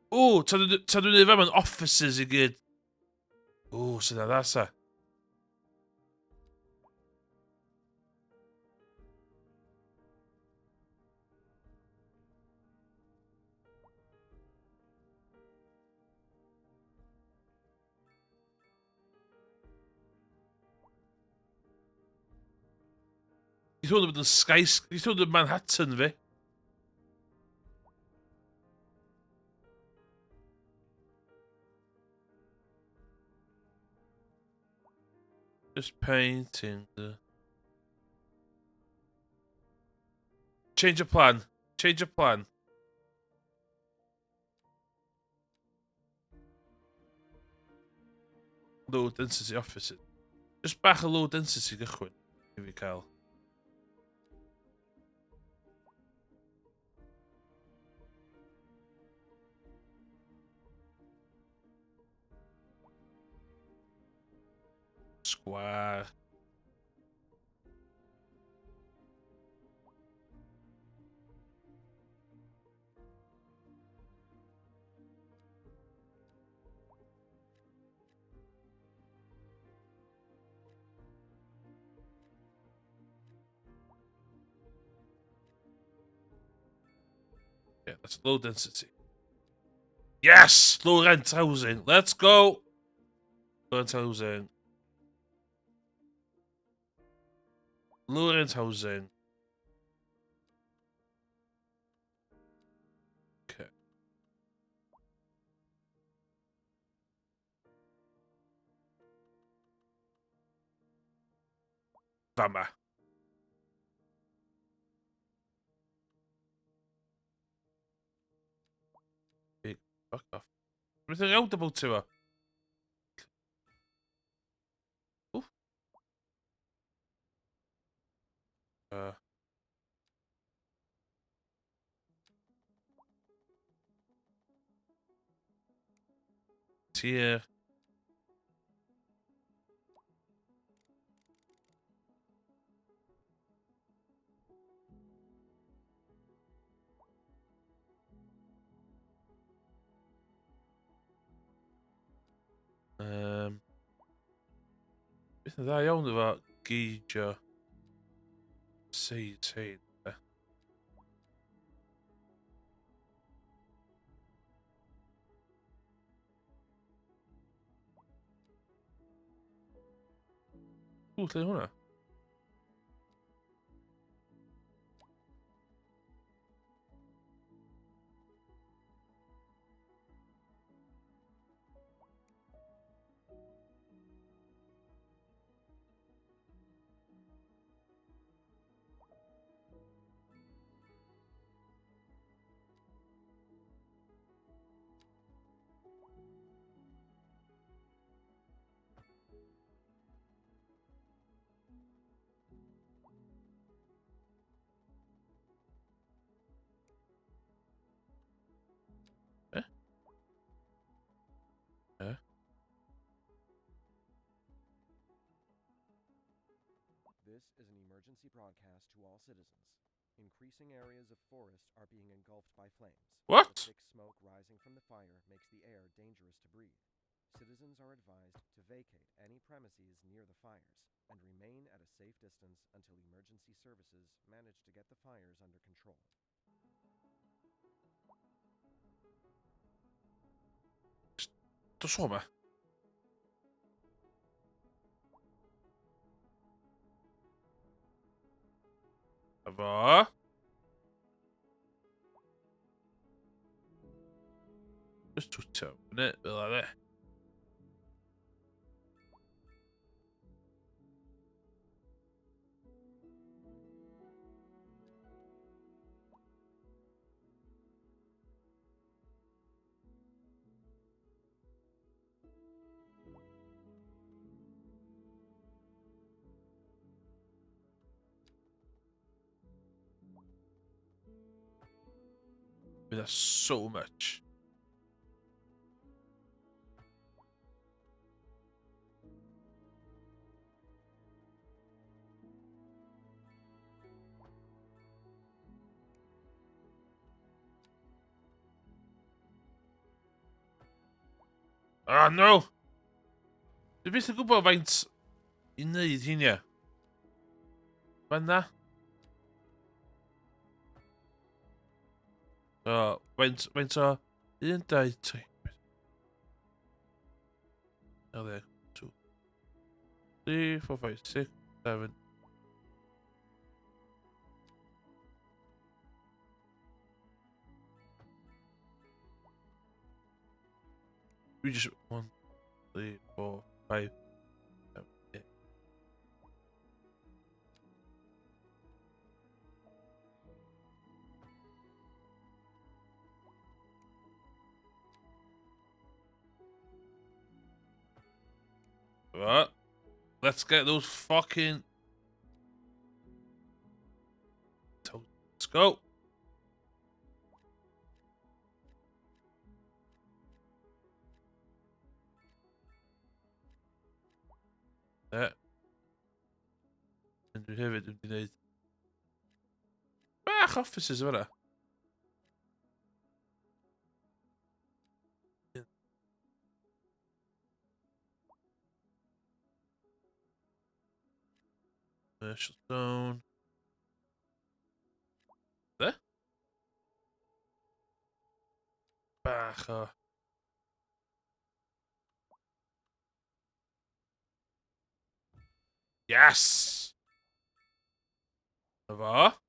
O, ta dwi'n neud fe mewn offices i gyd. O, sy'n dda sa. Geith hwn bod yn skys... Geith hwn yn Manhattan fi. Just painting the... Change of plan. Change of plan. Low density offices. Just bach o low density gychwyn i fi cael. Square. Yeah, that's low density. Yes! Low rent housing. Let's go! Low rent housing. Low rent housing. Okay. Fama. Big fuck off. Beth yn iawn double two o? Tier. Um, beth yn dda iawn efo geidio seis hein. Ww, lle hwnna? This is an emergency broadcast to all citizens. Increasing areas of forest are being engulfed by flames. What? The thick smoke rising from the fire makes the air dangerous to breathe. Citizens are advised to vacate any premises near the fires and remain at a safe distance until emergency services manage to get the fires under control. Dos o 'ma. A fo. Just twtio fyny, fel ar e. That's so much. Ah, no! Dwi byth yn gwybod faint i wneud hyn, ia. Fanna. So, faint, faint o... 1, 2, 3. 2, 2, 3, 4, 5, 6, 7. We just 1, 3, 4, 5, 7, 8. What? Let's get those fucking... Let's go. There. Dwi hefyd yn gwneud bach offices yma. Commercial zone. There. Bach o... Yes! Na fo.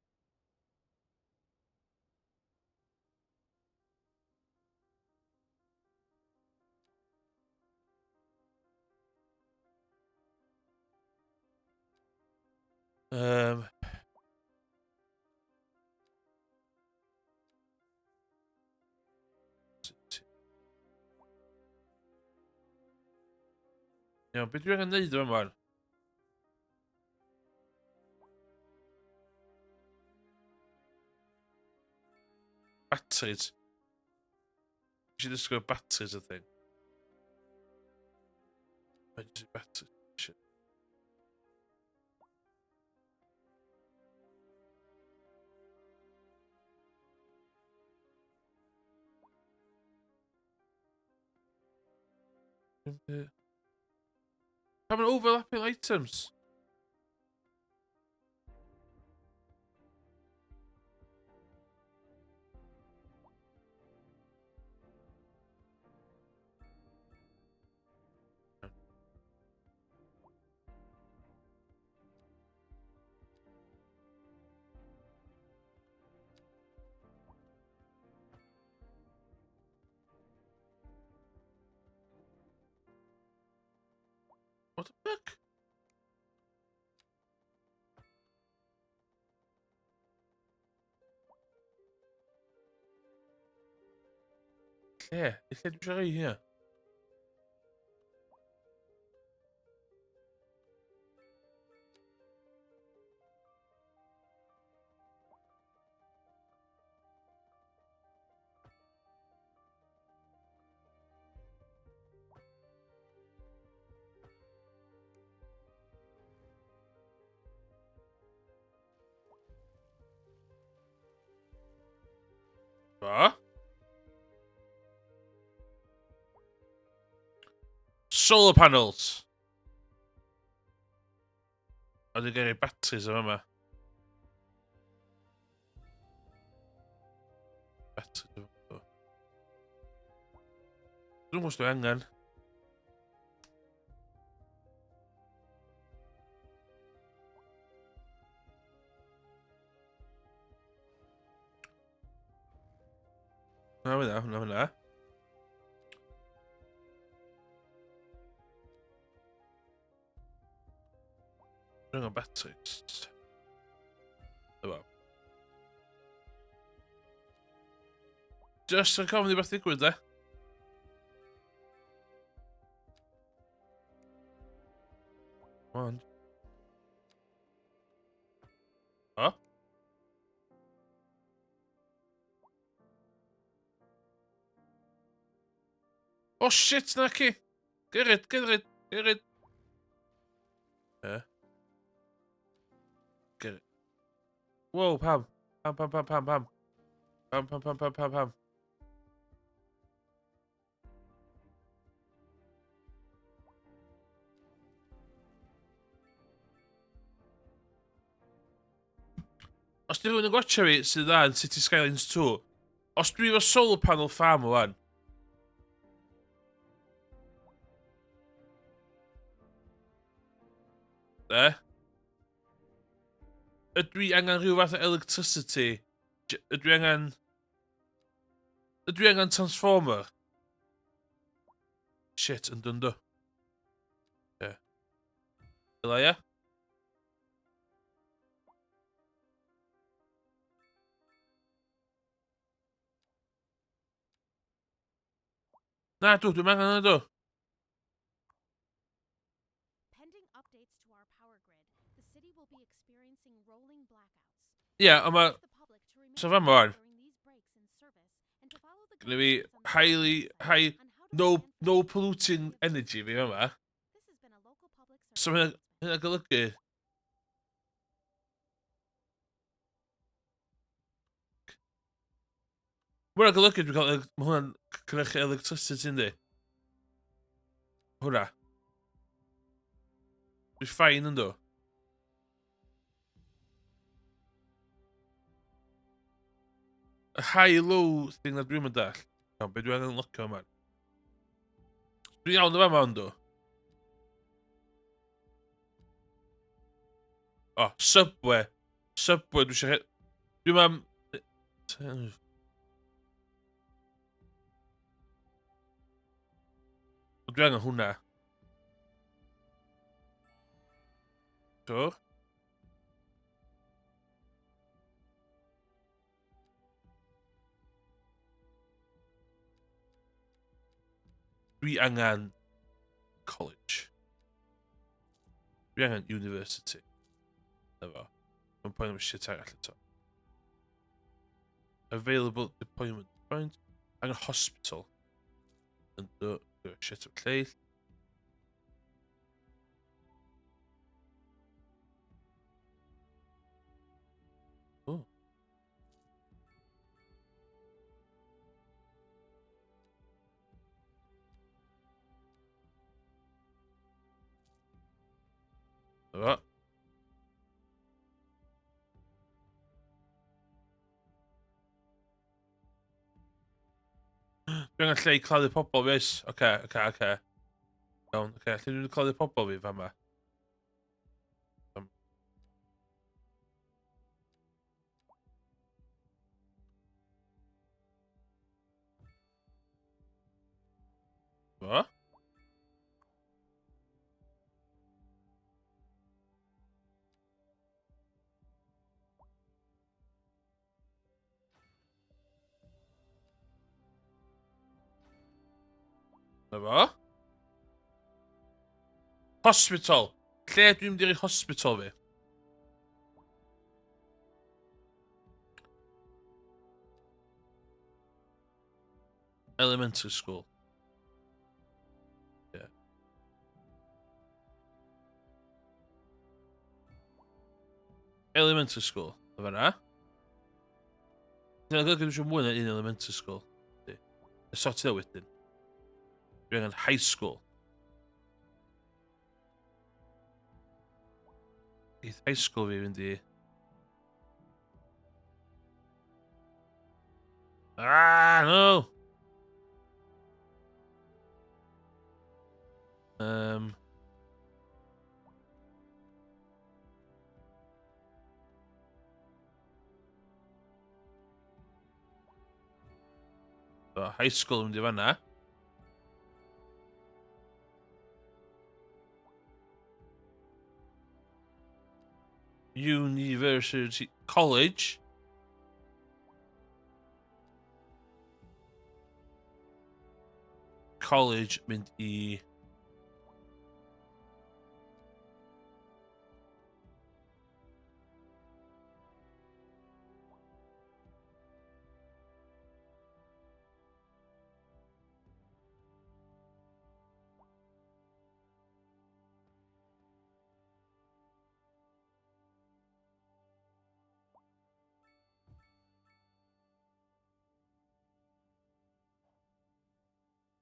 Iawn, beth dwi angen neud yma wan? Batteries. Nes i ddysgu batteries y thing. Batteries. Shit. Having overlapping items. What the fuck? Lle? Lle dwi eisiau rhoi hynna? Ba? Solar panels! A dwi'n gyrru batteries yma yma. Batteries yma. Dwi'n gwybod os dwi angen. Na hwnna, hwnna, hwnna. Rhwng o batteries. Dyma. Just yn cofyn i beth ddigwydd, de. Come on. O? Oh shit, na ci! Gyrryd, gyrryd, gyrryd. E? Gyrryd. Wow, pam? Pam, pam, pam, pam, pam. Pam, pam, pam, pam, pam, pam. Os di rhywun yn gwatcha fi sydd dda yn City Skylines 2, os dwi efo solar panel farm o wan, De? Ydw i angen rhyw fath o electricity? Ydw i angen... Ydw i angen transformer? Shit, yndw, yndw. Ie. Ela, ia? Na, dw, dwi'n angen yna, dw. Ie, yeah, ond mae... So fan mor. Gynna fi highly, high, no, no polluting energy fi yma. So mae hynna golygu... Mae hwnna'n golygu dwi'n cael... Mae hwnna'n cynhyrchu electricity yndi? Hwnna. Dwi'n ffain ynddo. Y high-low thing na dwi'n mynd all. Iawn, be dwi angen locio yma? Dwi'n iawn yma yma ynddo. O, oh, Subway. Subway, dwi eisiau... Dwi'n am... Dwi angen hwnna. Sure. Dwi angen college. Dwi angen university. Na fo. Mae'n poen am shit arall eto. Available deployment point. Angen hospital. Ynddo. Shit am lleill. Oh. Dyma. Dwi angen lle i claddu pobl fi, oes? Oce, oce, oce. Iawn, oce. Lle dwi'n claddu pobl fi fama? Fo? Na fo. Hospital. Lle dwi'n mynd i'r hospital fi? Elementary school. Yeah. Elementary school. O fanna. Dyna golygu dwi eisiau mwy na un elementary school. Y sortio wedyn. Dwi angen high school. Eith high school fi fynd i... Ah, no! So, high school yn mynd i fanna. University College. College mynd i...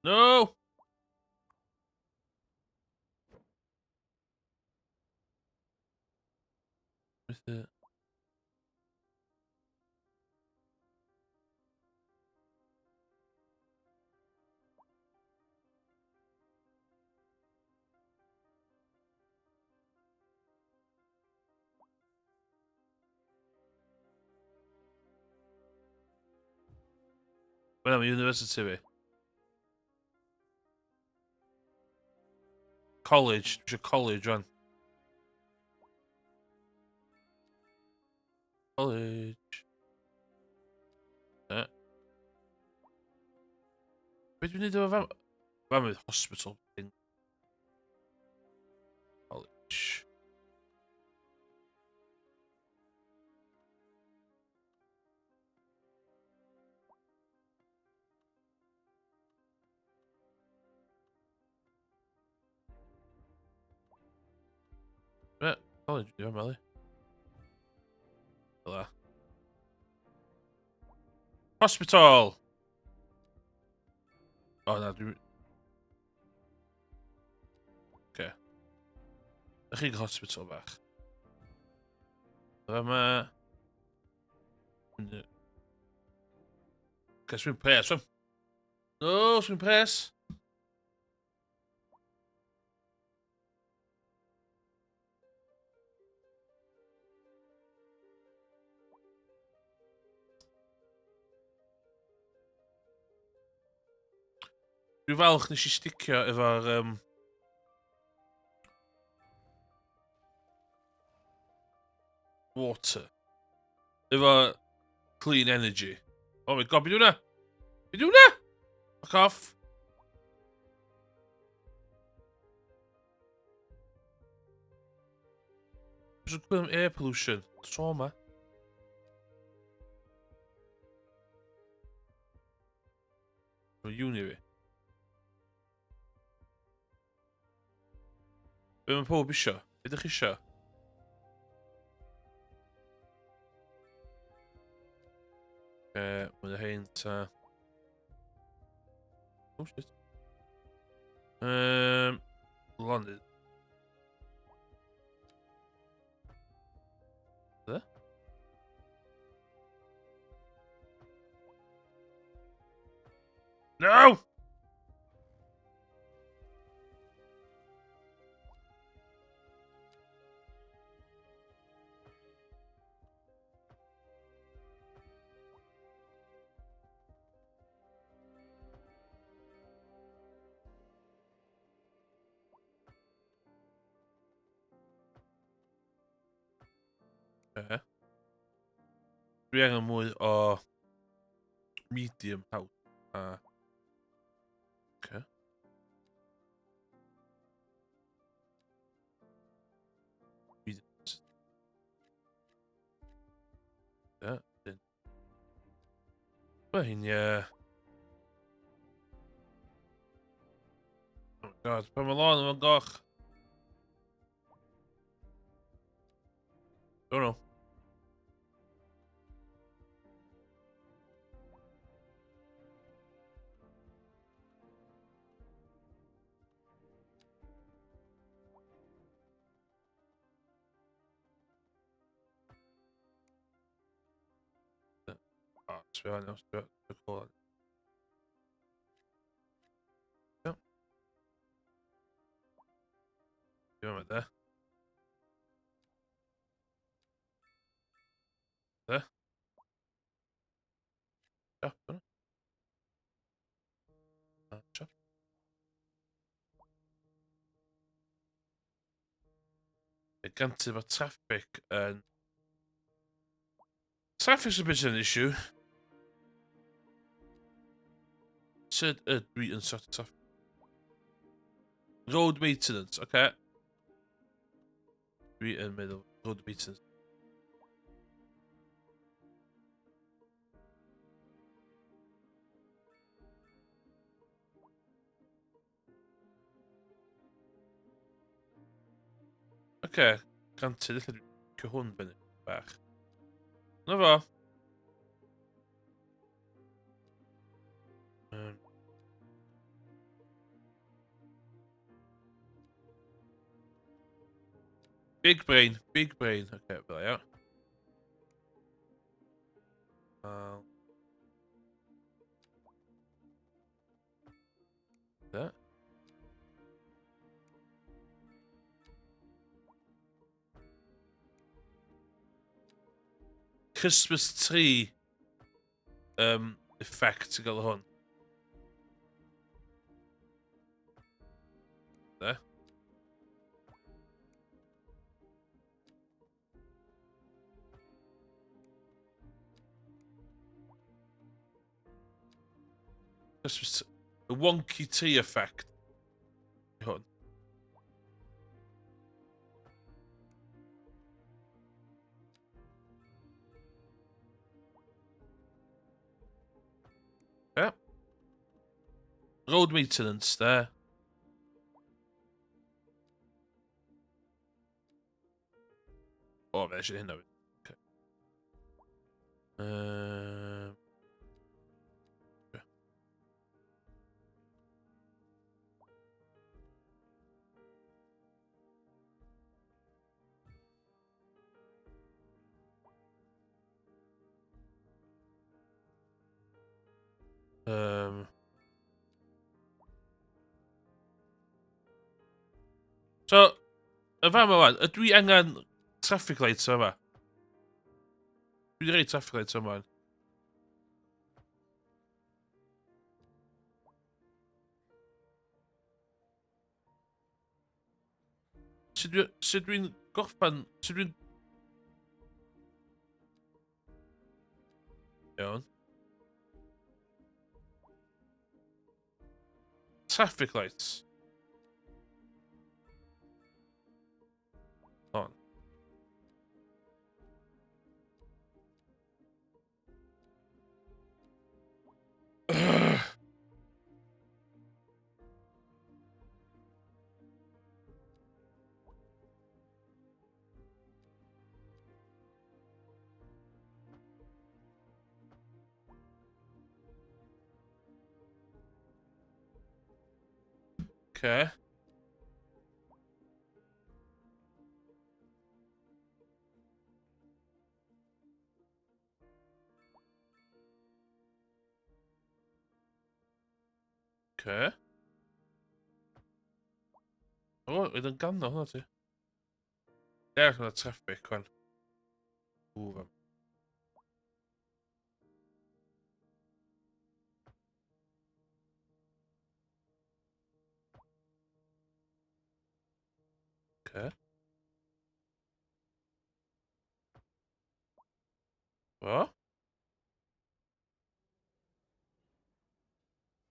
No! With the... Wel, mae university fi. College, dwi eisiau college rwan. College. Be dwi'n neud efo fam? Fam oedd hospital thing. College. College, dwi'n meddwl. Fel Hospital! O, na, dwi'n... Oce. Ydych chi'n hospital bach. Yma... Oce, swy'n pres, swy'n... No, swy'n pres! Dwi'n falch nes i sticio efo'r... Um, water. Efo clean energy. Oh my god, beth hwnna? Beth hwnna? Fuck off. Dwi'n gwybod am air pollution. Tro yma. Mae uni fi. Be mae pob isio? Be ydych chi isio? Oce, mwy o hein ta. Oh shit. Um, lonydd. Be? No! Okay. Dwi angen mwy o medium house. A... Okay. Mae hyn, ie. Oh my god, pan mae lôn yma'n goch. Don't know. Oh, sbio arno, sbio, sbio Yep. Dwi'n meddwl, de. De. Siap, yna. Siap. Y gantid mae traffic yn... Traffic's a bit of an issue. Sut ydw i yn sort of traffic? Road maintenance, oce. Okay. Dwi yn meddwl road maintenance. Oce, okay, granted, ella dwi'n licio hwn fyny bach. Na fo. Um. Big brain, big brain. Oce, okay, fel ia. That. Christmas tree um, effect ti'n gael hwn. There. Christmas... The wonky tree effect. Hwn. Yeah. Road maintenance there. eisiau hynna. Okay. So, y fama wan, ydw i angen traffic lights yma? Dwi wedi rhoi traffic lights yma. Sut dwi, sut dwi'n gorffan... Sut dwi'n... Iawn. Traffic lights. On. Okay. Ce? O, oedd yn ganddo hwnna ti. Ie, hwnna traffic, kwan. Ww, fam. Ce? O?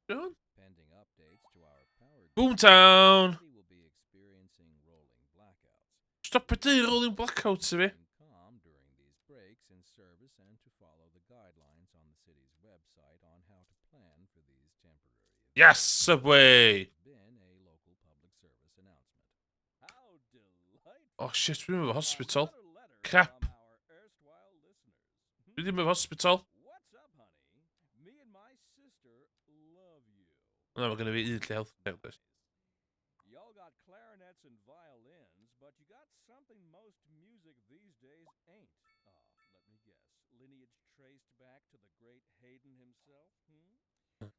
John? Pending updates to our power grid, Boomtown! the city will be experiencing rolling blackouts. Stop y deud rolling blackouts i fi. Remain calm during these breaks in service and to follow the guidelines on the city's website on how to plan for these temporary events. Yes, Subway! This has been a local public service announcement. How delightful! Oh shit, dwi'n efo hospital. Another letter Crap. from our erstwhile listeners. Dwi ddim efo hospital. What's up, honey? Me and my sister love you. Na, mae gen i fi un lle healthcare. Does. Y'all got clarinets and violins, but you got something most music these days ain't. Ah, let me guess. Lineage traced back to the great Hayden himself, hmm?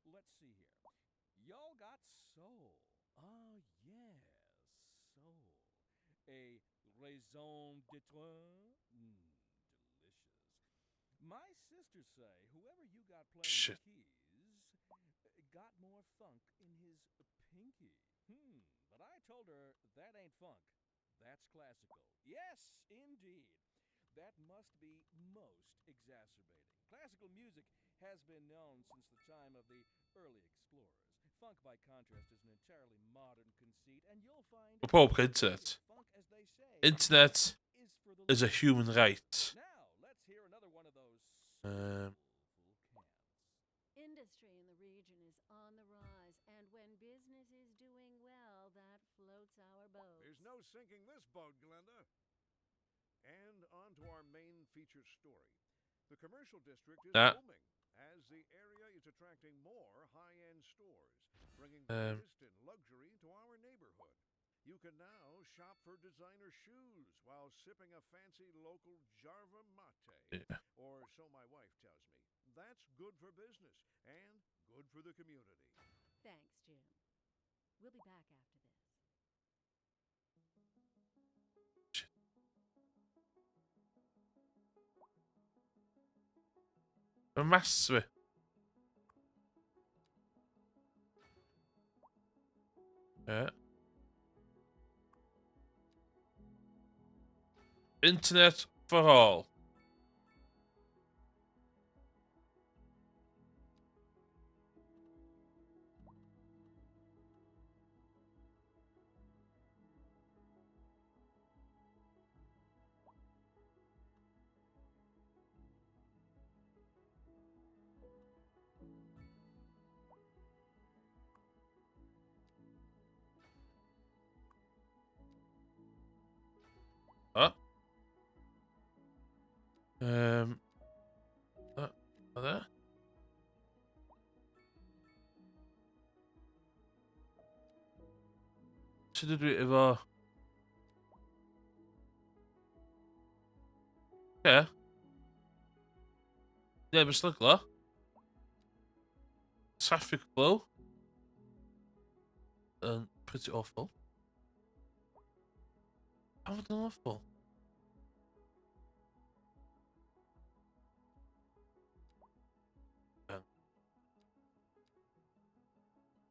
Let's see here. Y'all got soul. Ah, yes, soul. A raison d'etre? Delicious. My sisters say whoever you got playing Shit. the keys got more funk in his pinky. But I told her that ain't funk. That's classical. Yes, indeed. That must be most exacerbating. Classical music has been known since the time of the early explorers. Funk, by contrast, is an entirely modern conceit, and you'll find Mae pob cael internet. funk, as they say, Internet is for the is a human right. Now, let's hear another one of those soulful cants. Industry in the region is on the rise, and when business is doing well, that floats our boats. There's no sinking this boat, Glenda. And on to our main feature story. The commercial district is booming as the area is attracting more high-end stores, bringing the latest in luxury to our neighborhood. You can now shop for designer shoes while sipping a fancy local Jarva mate. Yeah. Or so my wife tells me. That's good for business and good for the community. Thanks, Jim. We'll be back after this. Shit. Mae mas fi. Yeah. Internet for all. Huh? A dde? Sut ydw i efo... Oce. Neb yn stryglo. Traffic flow. Yn pretty awful. Pam fod yn awful?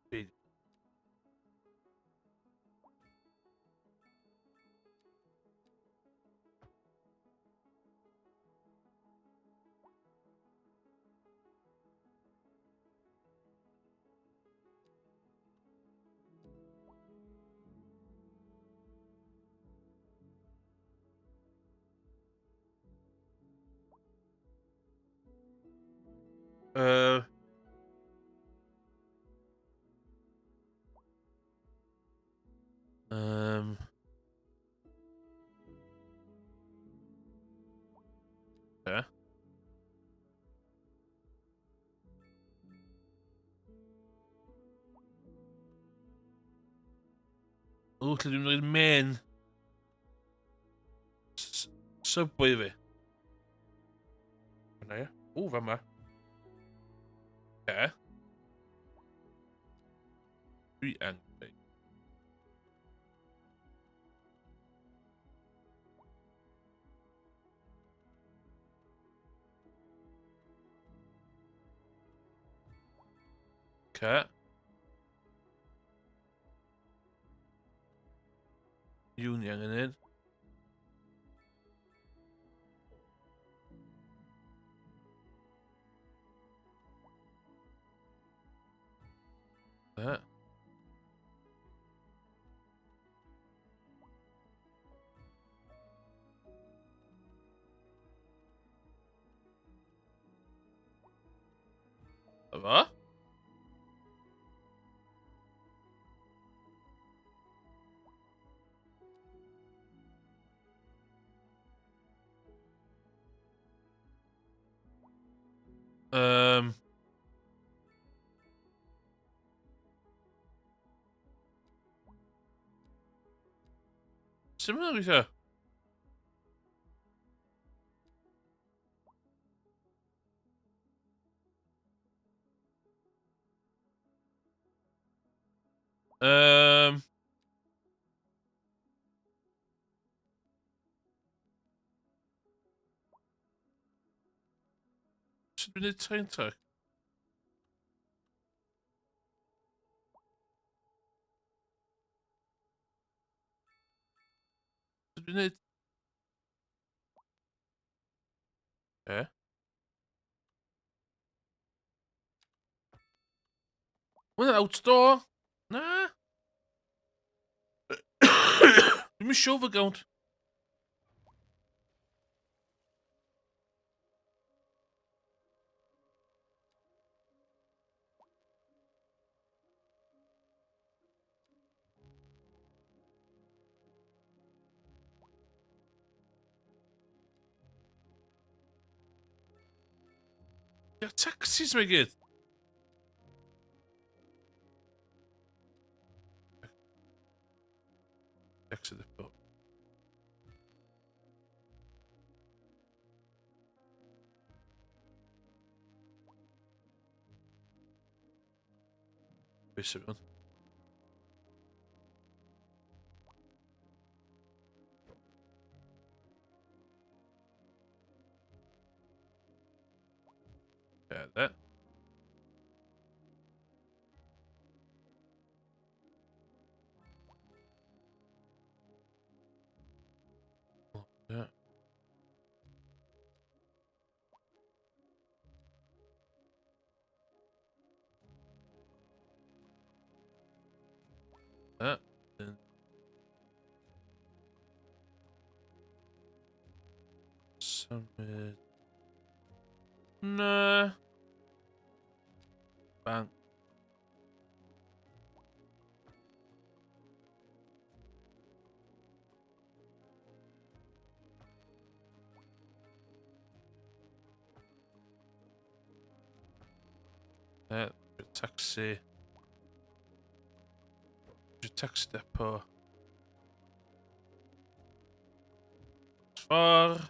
Big. Yeah. O, lle dwi'n mynd i'r main subway fi. Yna ia. O, fama. Ie. Dwi angen. Okay. Union angen un. That. Yma? Sut mae'n gweithio? Sut dwi'n gwneud train track? Sut dwi'n gwneud... E? Mae'n outdoor! Na! Dwi'n mynd overground. Ia, taxis mae gyd. Taxi depot. Beth sy'n mynd? Yeah, that. Yeah. That. Then. Symud. Na. Bang. Taxi. Taxi depot. Ffordd.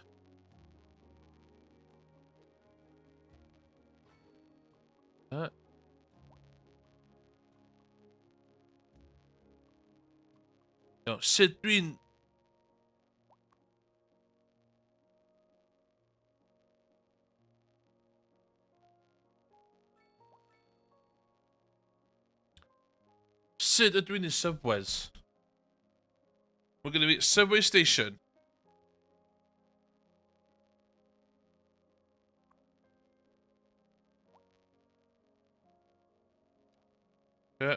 No, sut dwi'n... Sut ydw i'n ei subways? Mae gen i fi subway station. Yeah,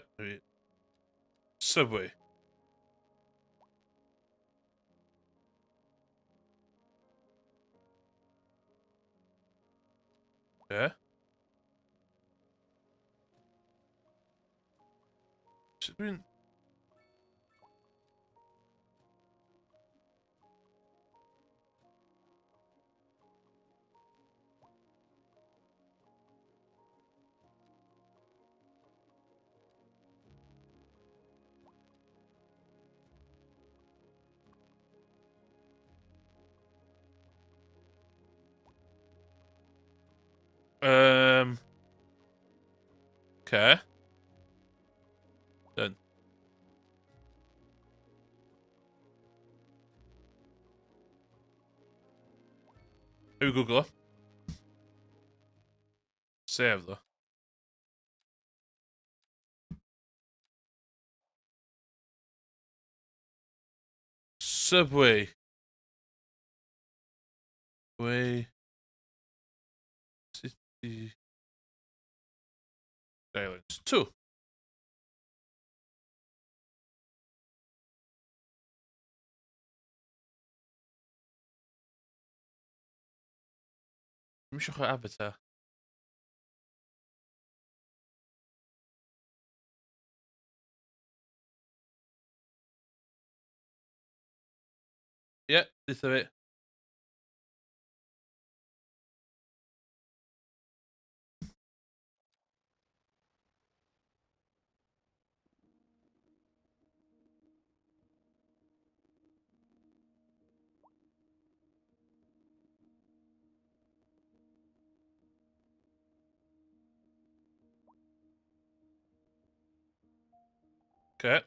subway. Yeah. Sut dwi'n... Okay. Done. Here we Google. Save though. Subway. Way. City. Islands. 2. Dwi'm isio chwarae Avatar. Ie, yeah, deutha fi. Okay.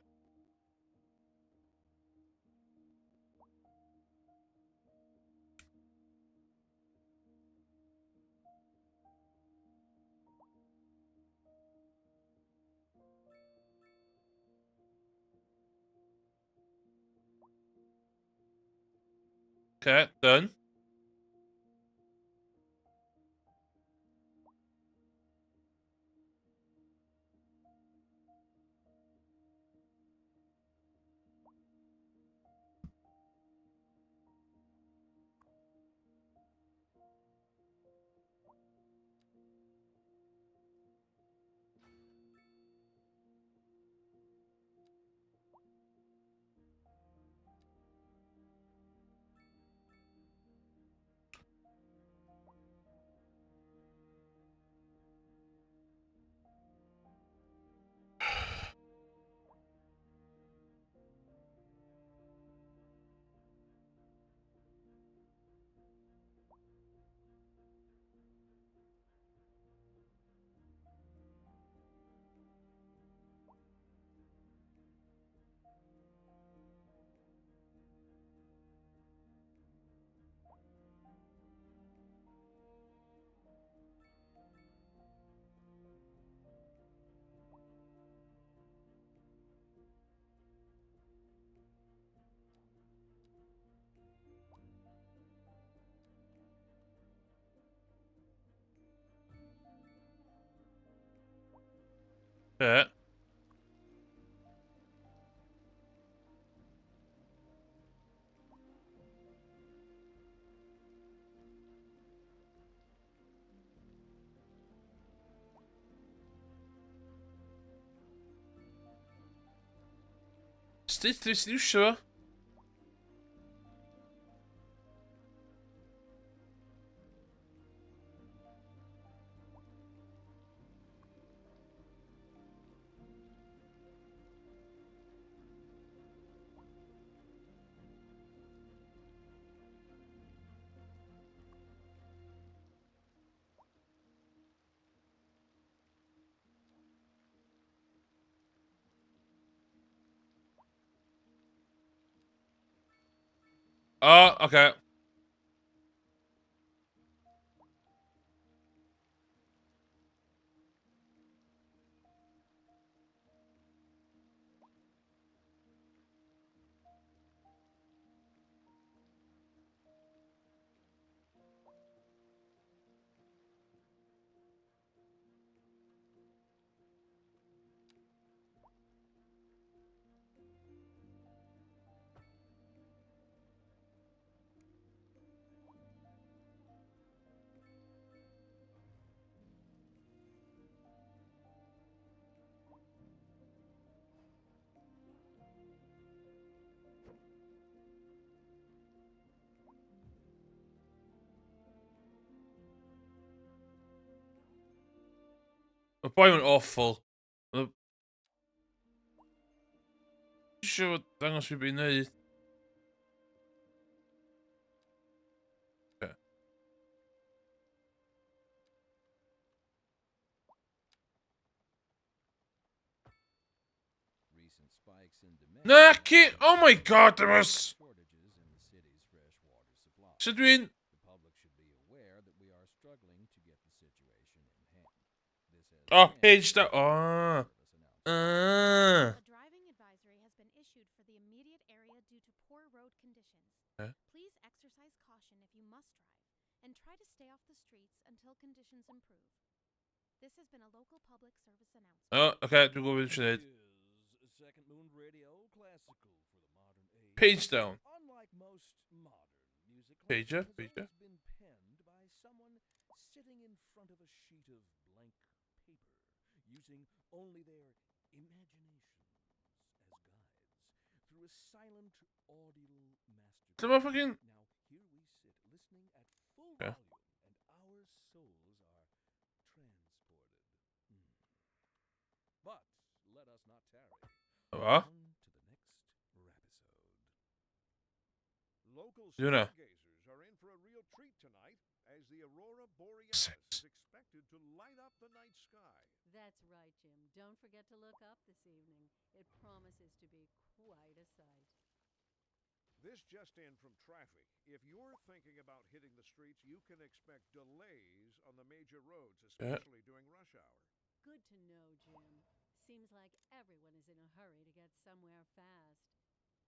Okay, done. Yeah. Sut dwi sy'n iwsio fo? Oh, okay. Mae boi yn awful. Eisiau dangos fi beth i wneud. Na, ci! Oh my god, Emrys! Sut dwi'n... Oh, page da... Oh. A driving advisory has been issued for the immediate area due to poor road conditions. Please exercise caution if you must drive and try to stay off the streets until conditions improve. This has been a local public service announcement. Oh, okay, dwi'n gwybod beth dwi'n gwneud. Is Second Moon Radio classical for the modern age. Page down. Unlike most modern music, Pager, classical has pager. always been penned by someone sitting in front of a sheet of blank paper, using only their imaginations as guides through a silent audial masterpiece. Dyma fucking... Now here we sit, listening at full Yeah. volume, and our souls are transported. But let us not tarry. Wa? On to the next rapisode. Local Yw hwnna? stargazers are in for a real treat tonight as the aurora borealis Six. is expected to light up the night sky. That's right, Jim. Don't forget to look up this evening. It promises to be quite a sight. This just in from traffic. If you're thinking about hitting the streets, you can expect delays on the major roads, Yeah. especially during rush hour. Good to know, Jim. Seems like everyone is in a hurry to get somewhere fast.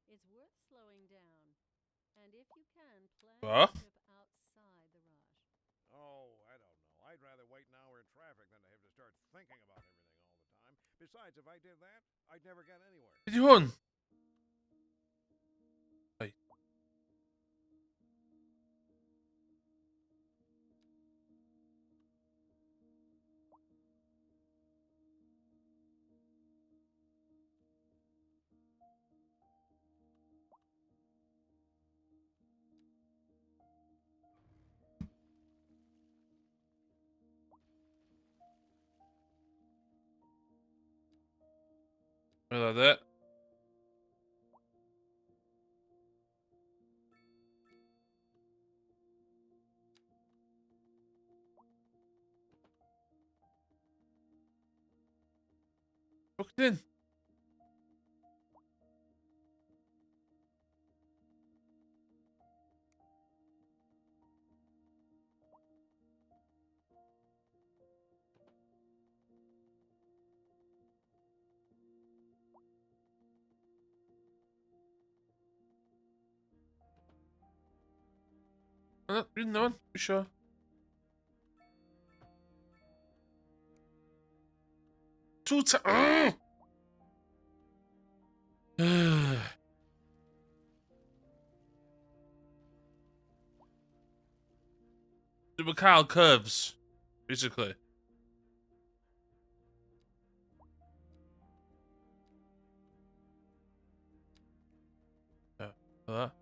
It's worth slowing down. And if you can, plan your What? trip outside the rush. Oh, I don't know. I'd rather wait an hour in traffic than to have to start thinking about everything all the time. Besides, if I did that, I'd never get anywhere. Be di hwn? Hei. Like that. Booked in. Na, dwi'n na, isio. Two ta... Dwi'n cael curves, basically. Yeah, that.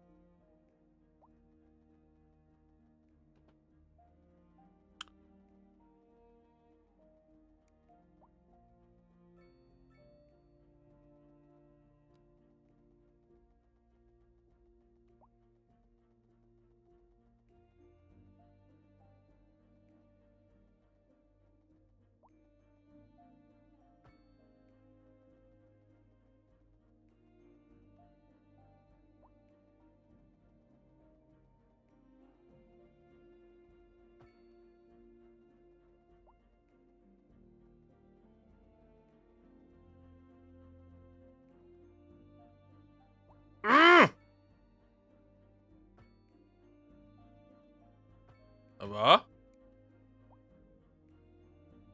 Yma.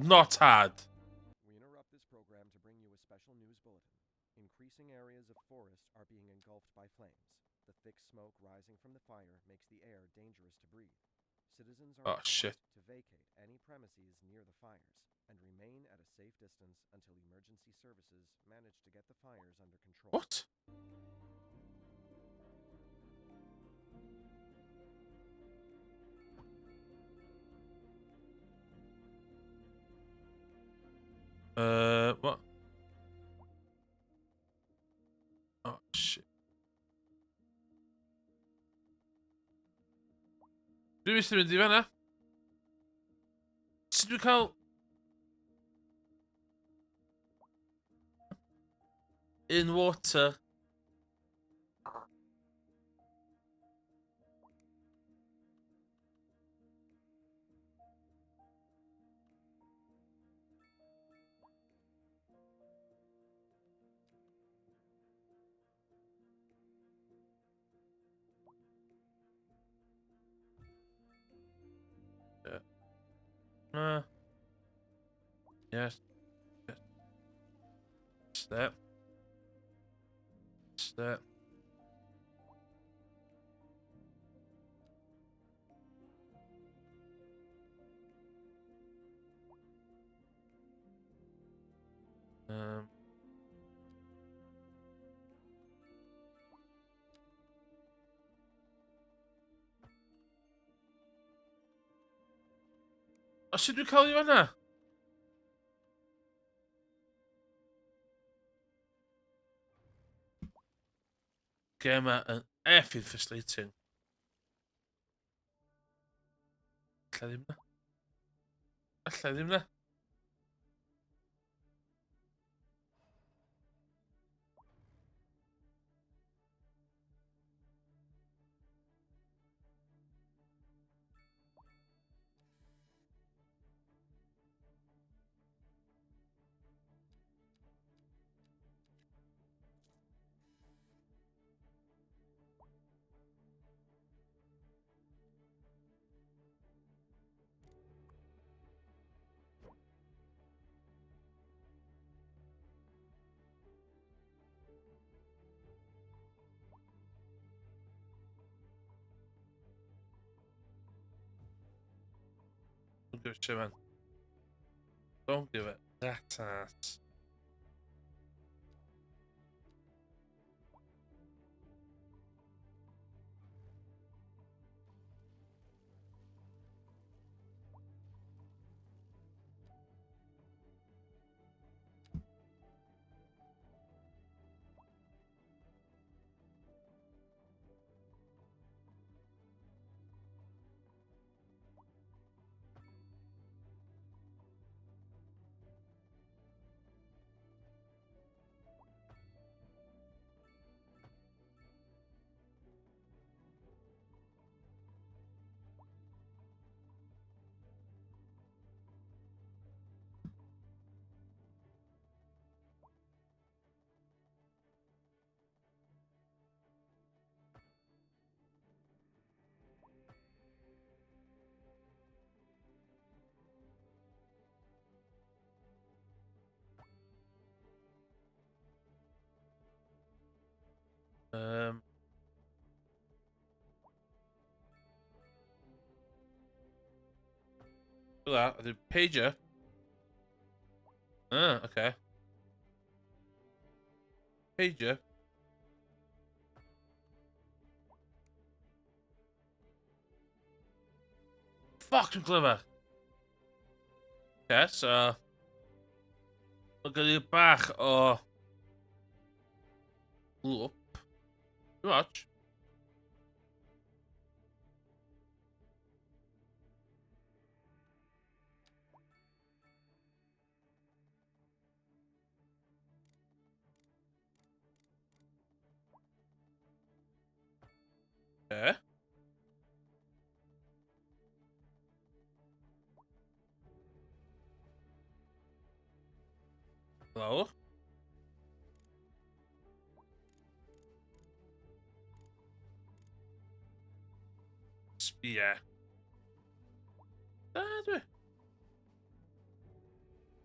Not hard. We interrupt this program to bring you a special news bulletin. Increasing areas of forest are being engulfed by flames. The thick smoke rising from the fire makes the air dangerous to breathe. Citizens are Oh, shit. advised to vacate any premises near the fires and remain at a safe distance until emergency services manage to get the fires under control. What? What? Oh, shit. Dwi'n mynd i mynd i fanna. Sut dwi'n cael... In water. Yes. Yes. Step. Step. O, sut dwi'n cael ei fanna? Gêm yma yn effing frustrating. Alla ddim na. Alla ddim na. Don't give a shit, man. Don't give it that ass. Do that. I did pager. Okay. Pager. Fucking clever. Okay, so mae gen i bach o loop. Too much. Okay. Hello? Sbia. dwi?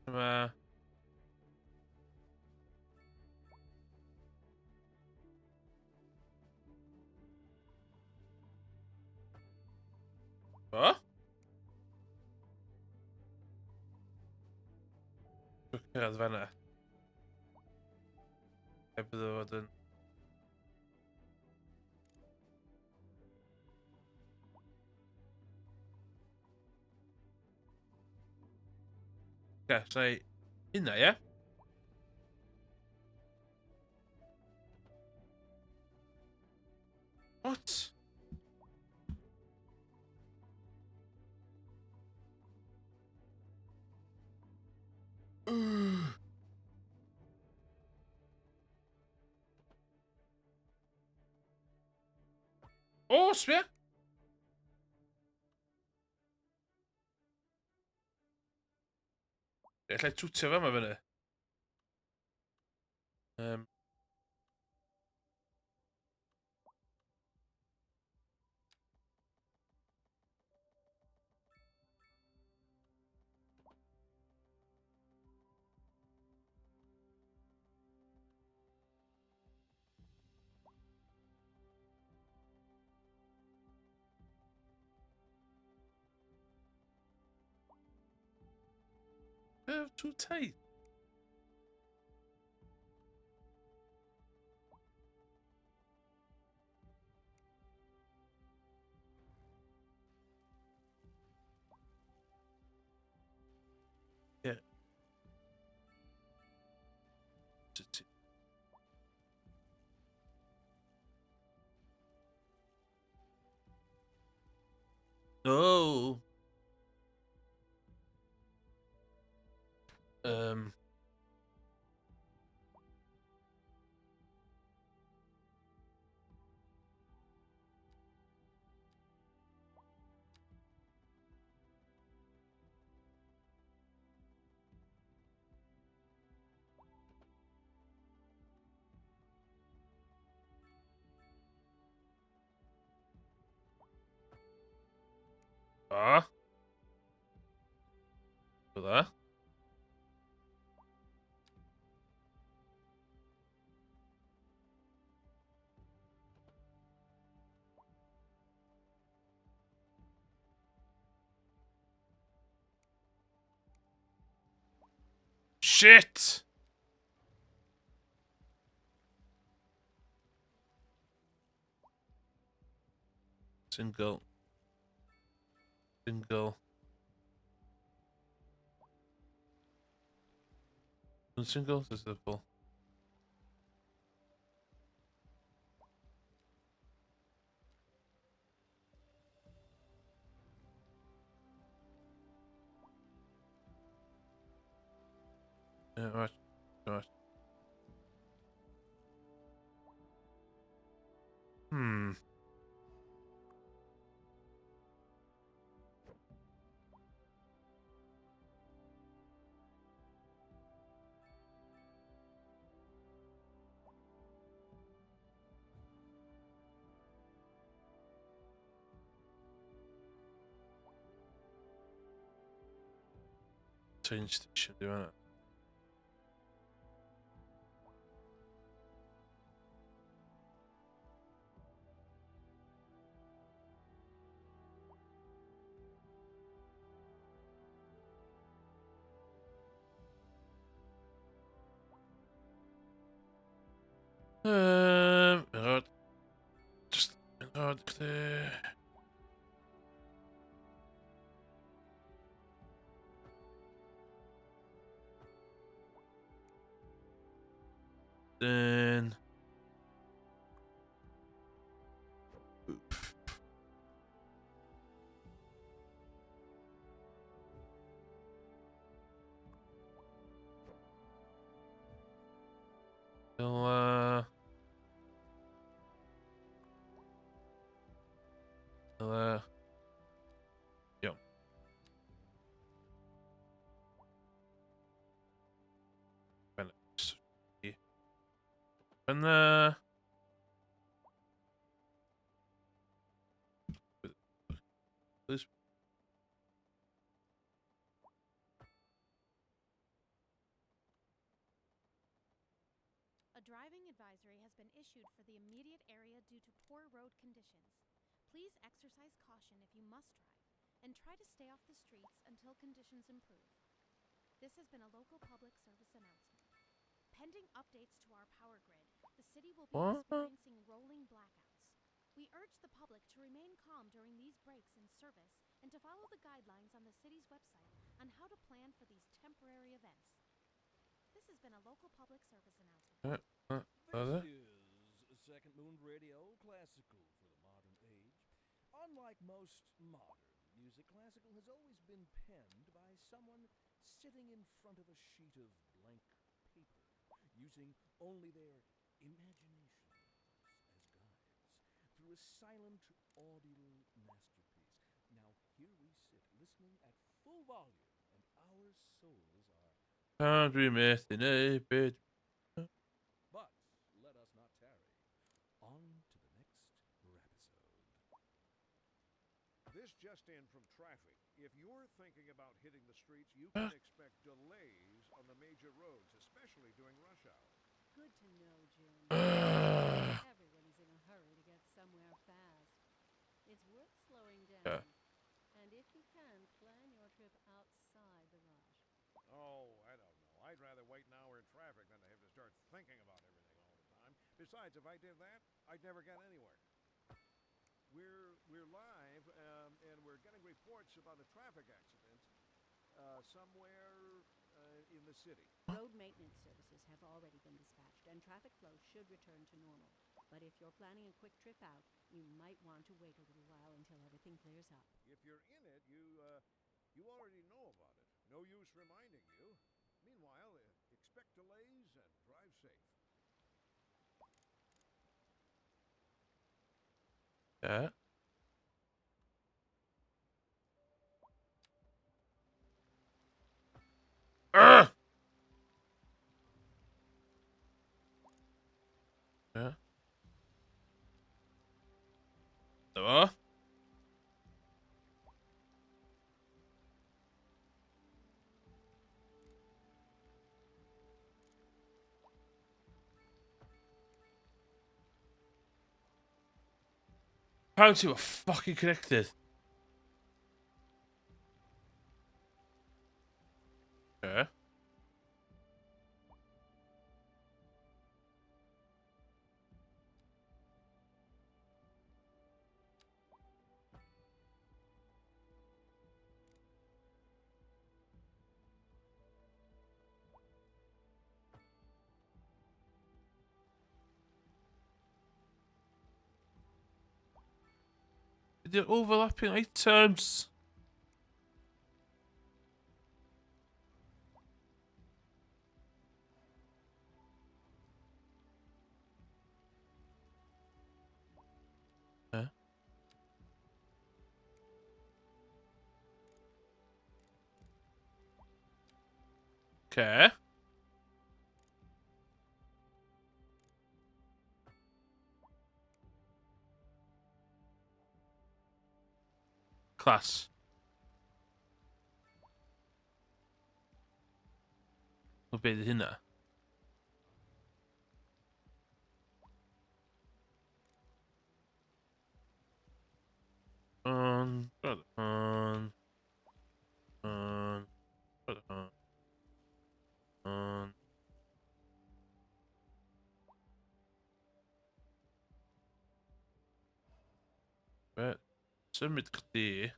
Yma. O? Dwi'n cyrraedd fanna. Heb iddo fod yn... Oce, so hynna, ie? What? O, sbia! Allai twtio fe yma fyny. Too tight. Yeah. No. Ah. That. Shit! Single. Single. One single, this is the full. Yeah, right, right. Train station, do you want it? Just there. Then yeah. And this. driving advisory has been issued for the immediate area due to poor road conditions. Please exercise caution if you must drive and try to stay off the streets until conditions improve. This has been a local public service announcement. Pending updates to our power grid, the city will be What? experiencing rolling blackouts. We urge the public to remain calm during these breaks in service and to follow the guidelines on the city's website on how to plan for these temporary events. This has been a local public service announcement. This is Second Moon Radio, classical for the modern age. Unlike most modern music, classical has always been penned by someone sitting in front of a sheet of blank paper, using only their imaginations as guides through a silent audial masterpiece. Now, here we sit, listening at full volume, and our souls are. Can't be missing a bit. But let us not tarry. On to the next rapisode. This just in from traffic. If you're thinking about hitting the streets, you can expect delays on the major roads, especially during rush hour. Good to know, Jim. Everyone is in a hurry to get somewhere fast. It's worth slowing down. Yeah. And if you can, plan your trip outside the rush. Oh, I don't know. I'd rather wait an hour in traffic than to have to start thinking about everything all the time. Besides, if I did that, I'd never get anywhere. We're live, and we're getting reports about a traffic accident somewhere in the city. Road maintenance services have already been dispatched, and traffic flow should return to normal. But if you're planning a quick trip out, you might want to wait a little while until everything clears up. If you're in it, you already know about it. No use reminding you. Meanwhile, expect delays and drive safe. Yeah. Urgh! Yeah. Dyma. How two are fucking connected. Okay. They're overlapping items. Huh? Okay. Class. O be 'di hynna? On, on, on, on, on. Be, symud chdi.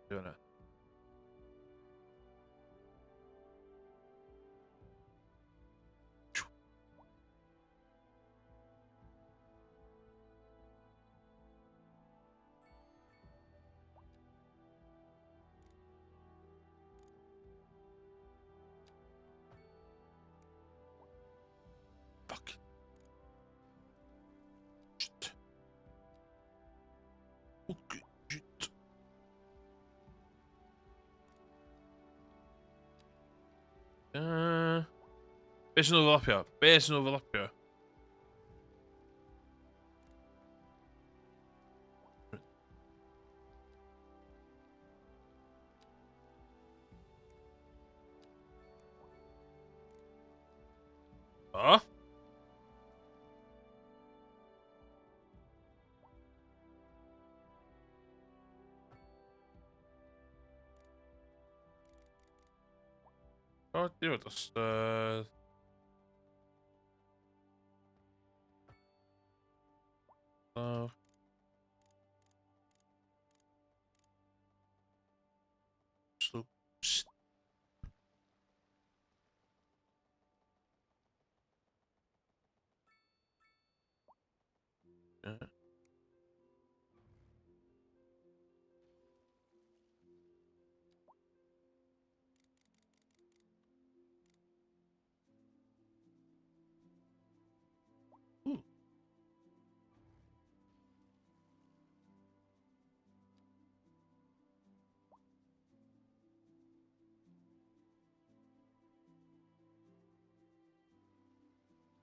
Doing it. Fuck. Be sy'n overlapio? Be sy'n overlapio? O? O, diwedd ystod. Lawr. Slope. Yeah. Ooh.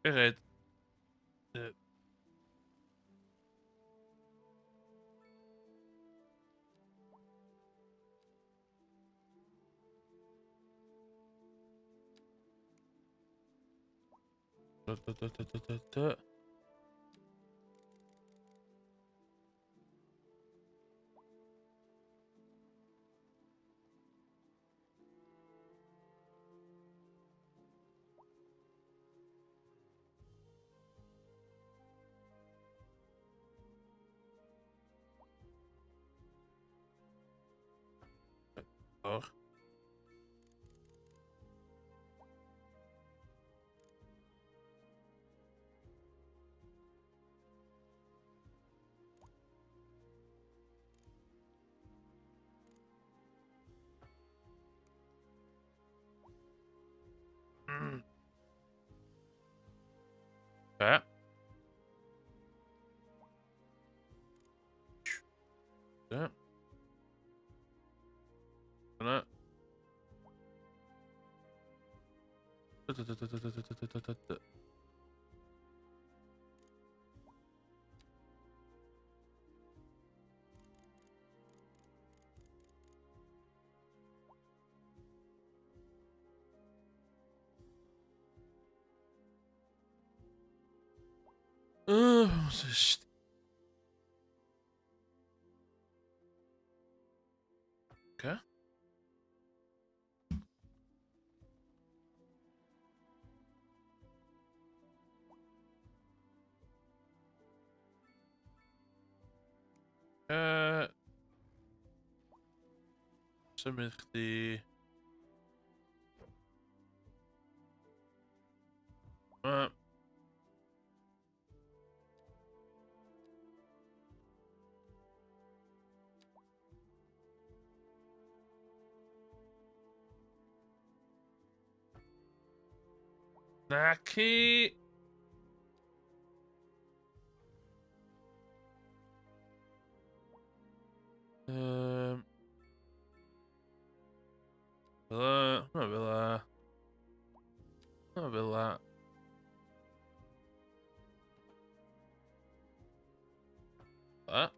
Hefyd. Da, da, da, da, da, da. Lawr. Be? Yeah. Hwnna. Da, da, da, da, da, da, da, da, da, da. Okay. Symud chdi. Naci. Fel 'na, hwnna fel 'na. Hwnna fel 'na. A.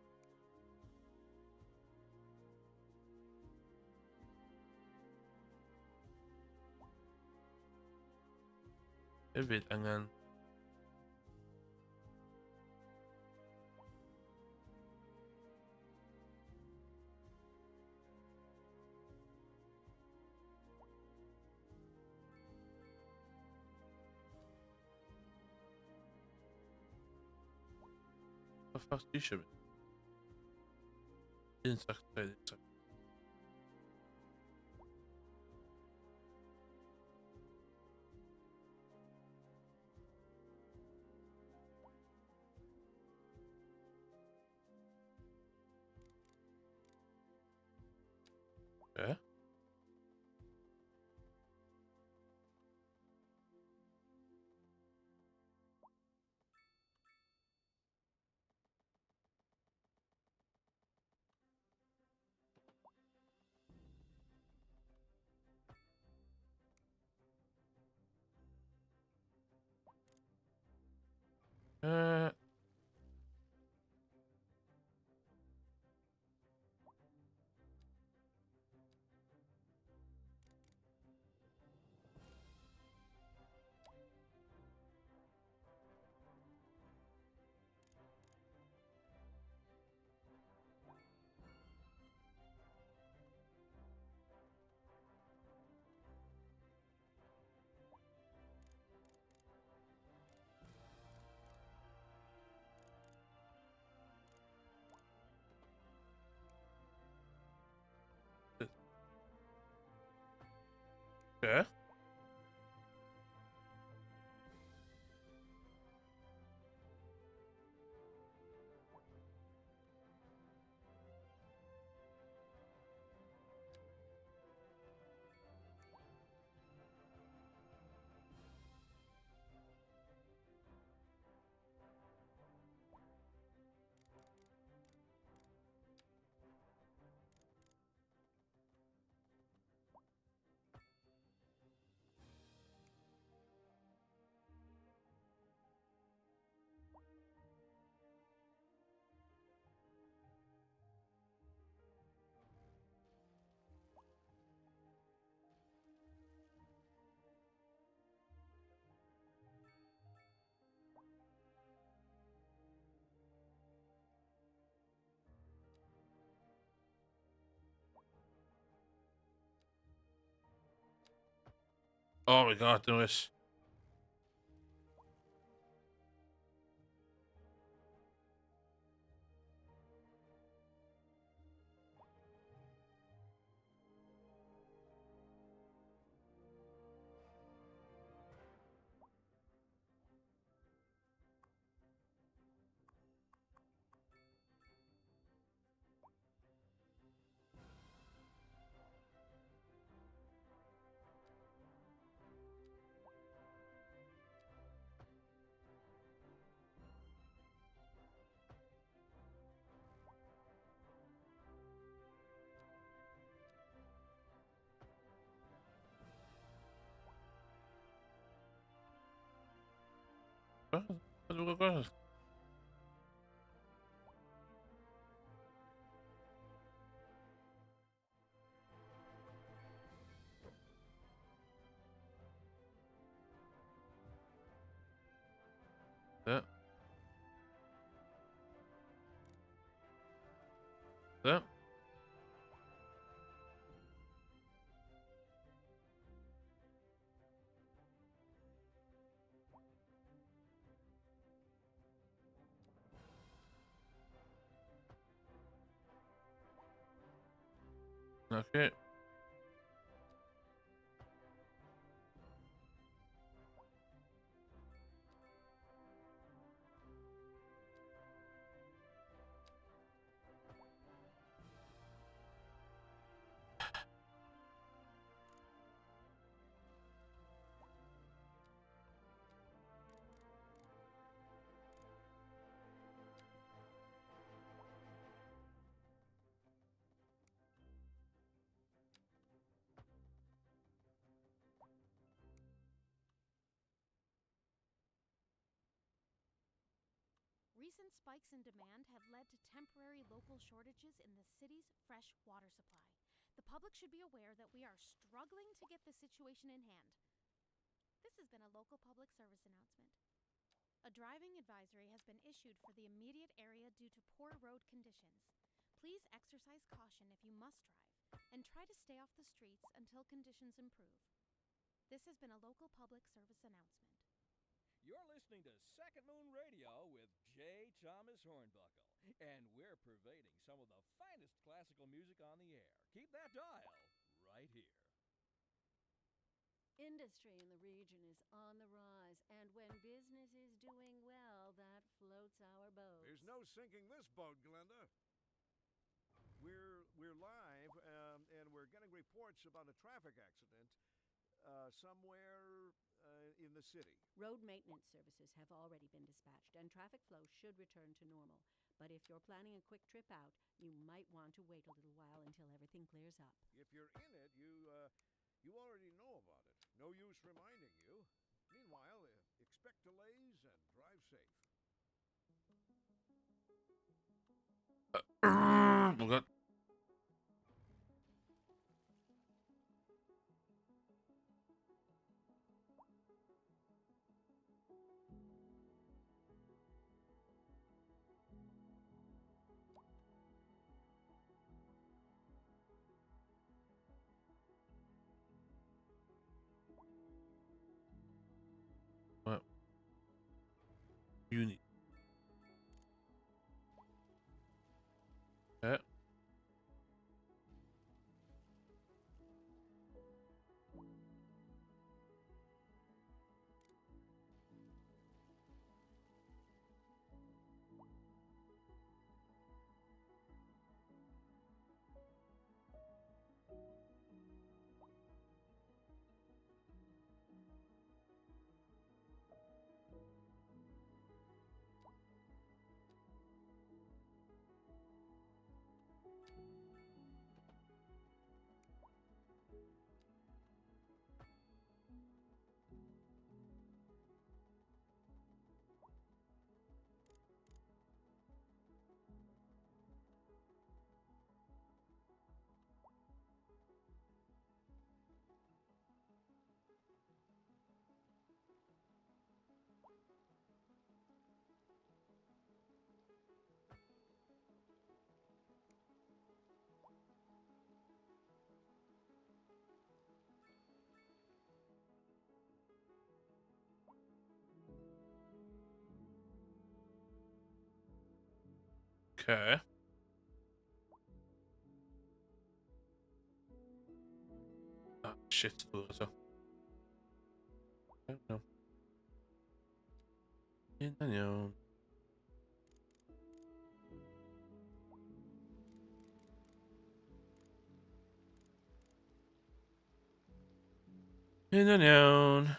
Hefyd angen Pa ffordd ti eisiau mynd? 1, 2, 3, 1, 2. Okay. Okay. Oh my god, Lewis. Yeah. Yeah. Okay. Recent spikes in demand have led to temporary local shortages in the city's fresh water supply. The public should be aware that we are struggling to get the situation in hand. This has been a local public service announcement. A driving advisory has been issued for the immediate area due to poor road conditions. Please exercise caution if you must drive and try to stay off the streets until conditions improve. This has been a local public service announcement. You're listening to Second Moon Radio with J. Thomas Hornbuckle, and we're pervading some of the finest classical music on the air. Keep that dial right here. Industry in the region is on the rise, and when business is doing well, that floats our boat. There's no sinking this boat, Glenda. We're live, and we're getting reports about a traffic accident somewhere in the city. Road maintenance services have already been dispatched, and traffic flow should return to normal. But if you're planning a quick trip out, you might want to wait a little while until everything clears up. If you're in it, you already know about it. No use reminding you. Meanwhile, expect delays and drive safe. Oh God. Unit. Yeah. Okay. Ah, shit, dŵr eto. No. Hynna'n iawn. Hynna'n iawn.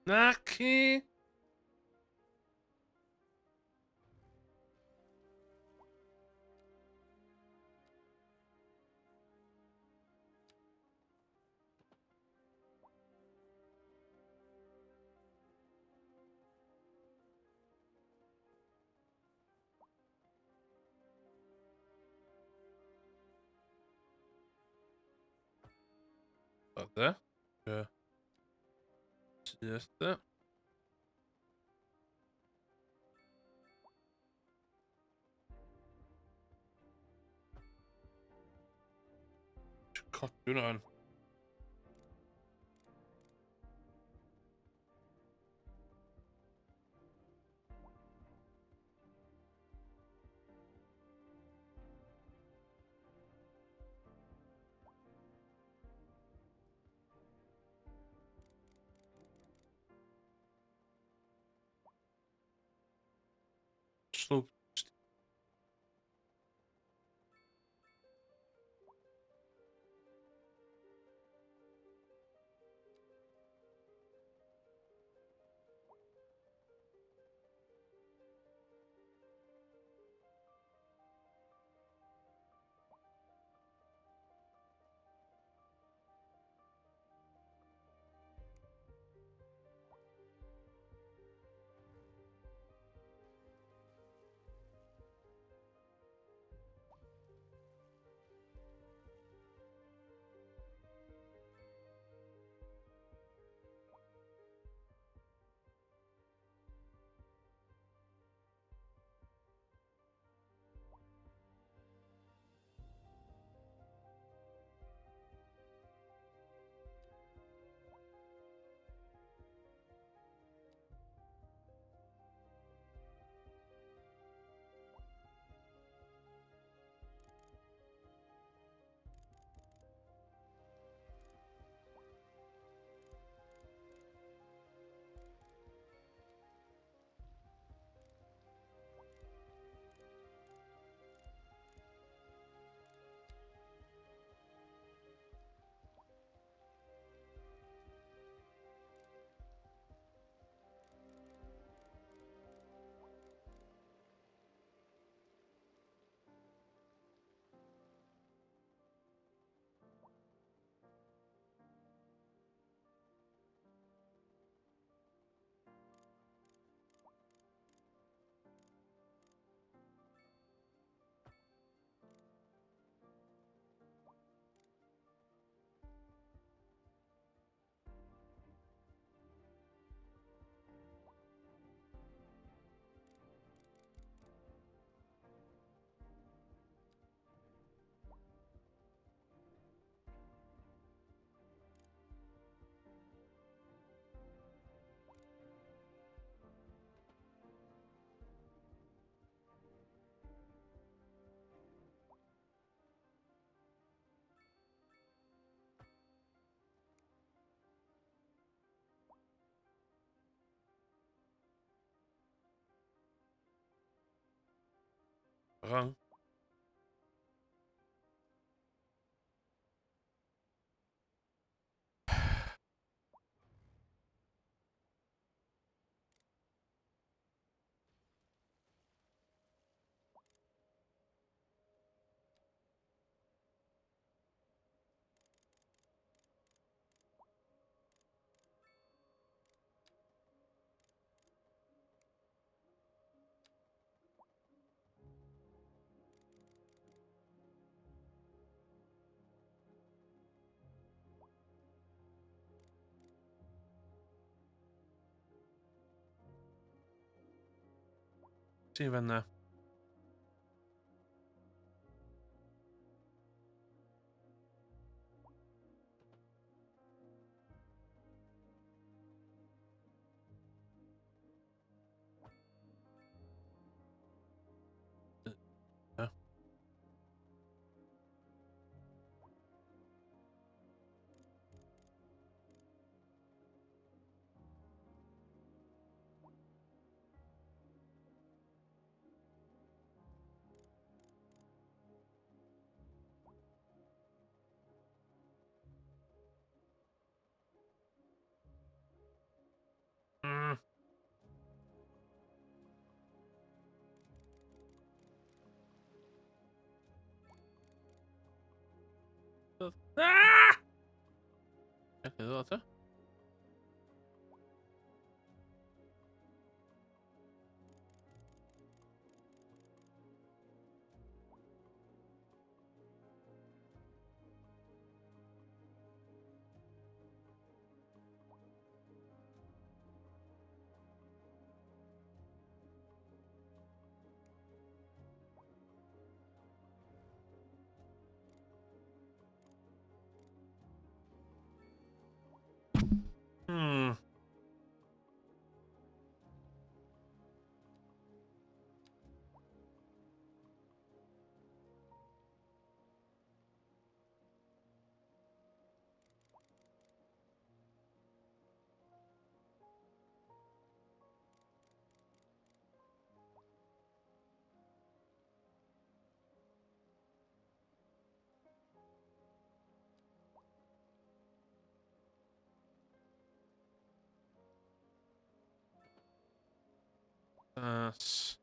Naci. There. Yeah. Just that. Codi hwnna yn. Slope. Wrong. Ti fan'na. Ah! Ddod o. That's...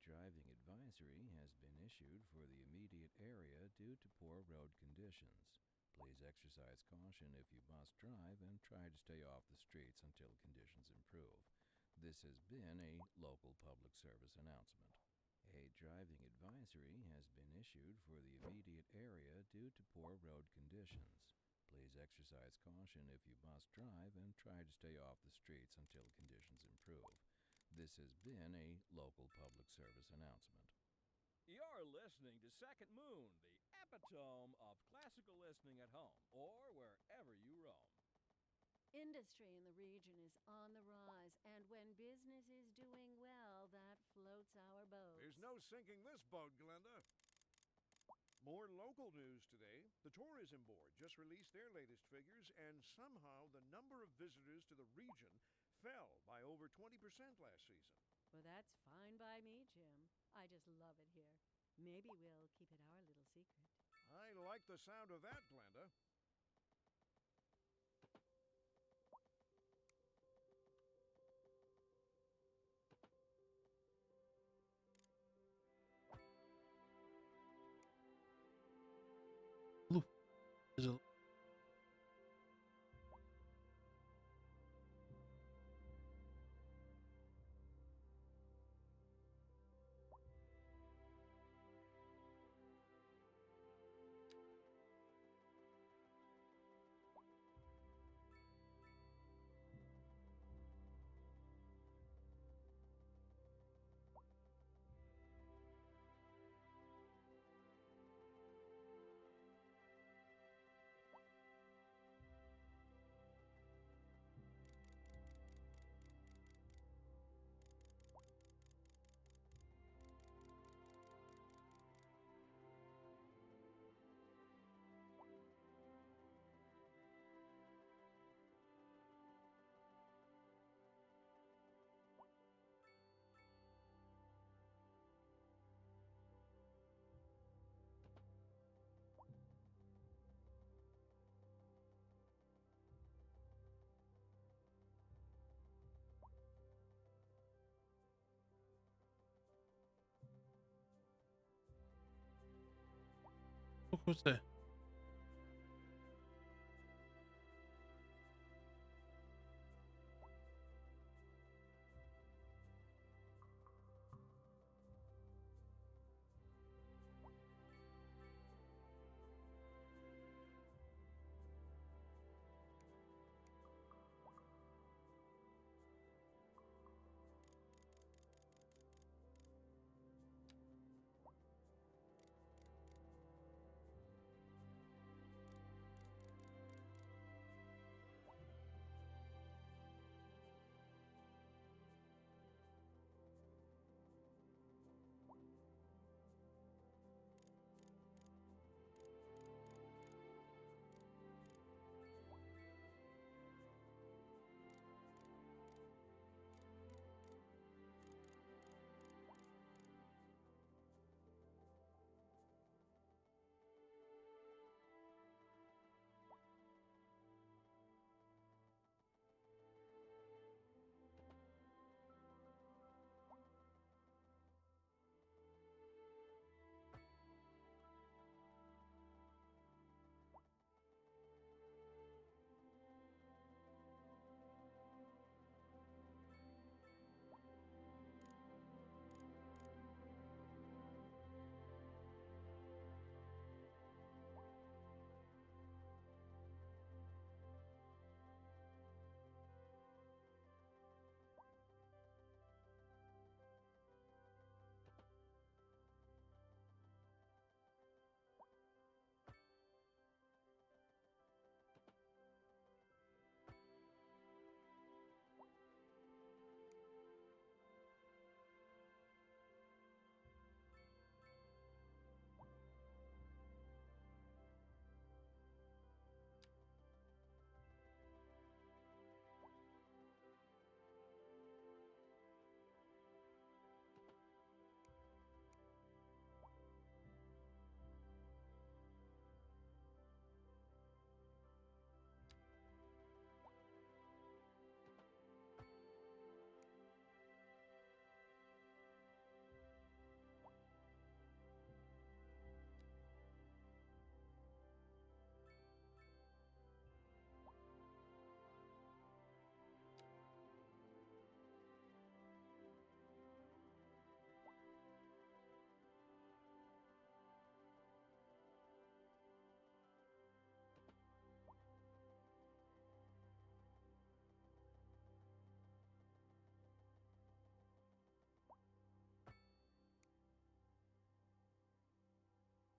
Driving advisory has been issued for the immediate area due to poor road conditions. Please exercise caution if you must drive and try to stay off the streets until conditions improve. This has been a local public service announcement. A driving advisory has been issued for the immediate area due to poor road conditions. Please exercise caution if you must drive and try to stay off the streets until conditions improve. This has been a local public service announcement. You're listening to Second Moon, the epitome of classical listening at home or wherever you roam. Industry in the region is on the rise, and when business is doing well, that floats our boat. There's no sinking this boat, Glenda. More local news today. The Tourism Board just released their latest figures, and somehow the number of visitors to the region fell by over 20% last season. Well, that's fine by me, Jim. I just love it here. Maybe we'll keep it our little secret. I like the sound of that, Glenda. Look, there's a What's there?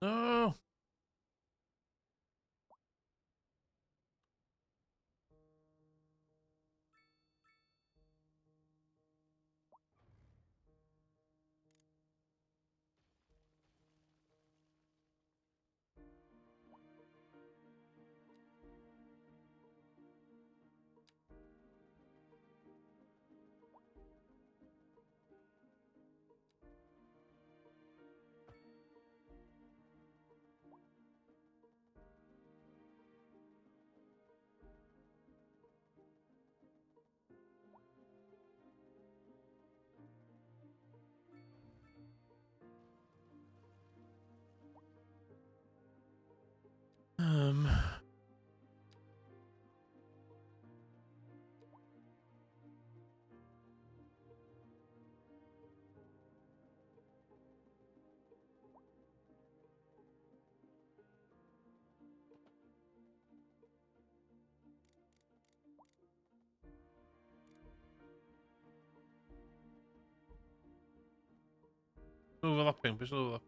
No! Overlapping, beth sy'n overlap?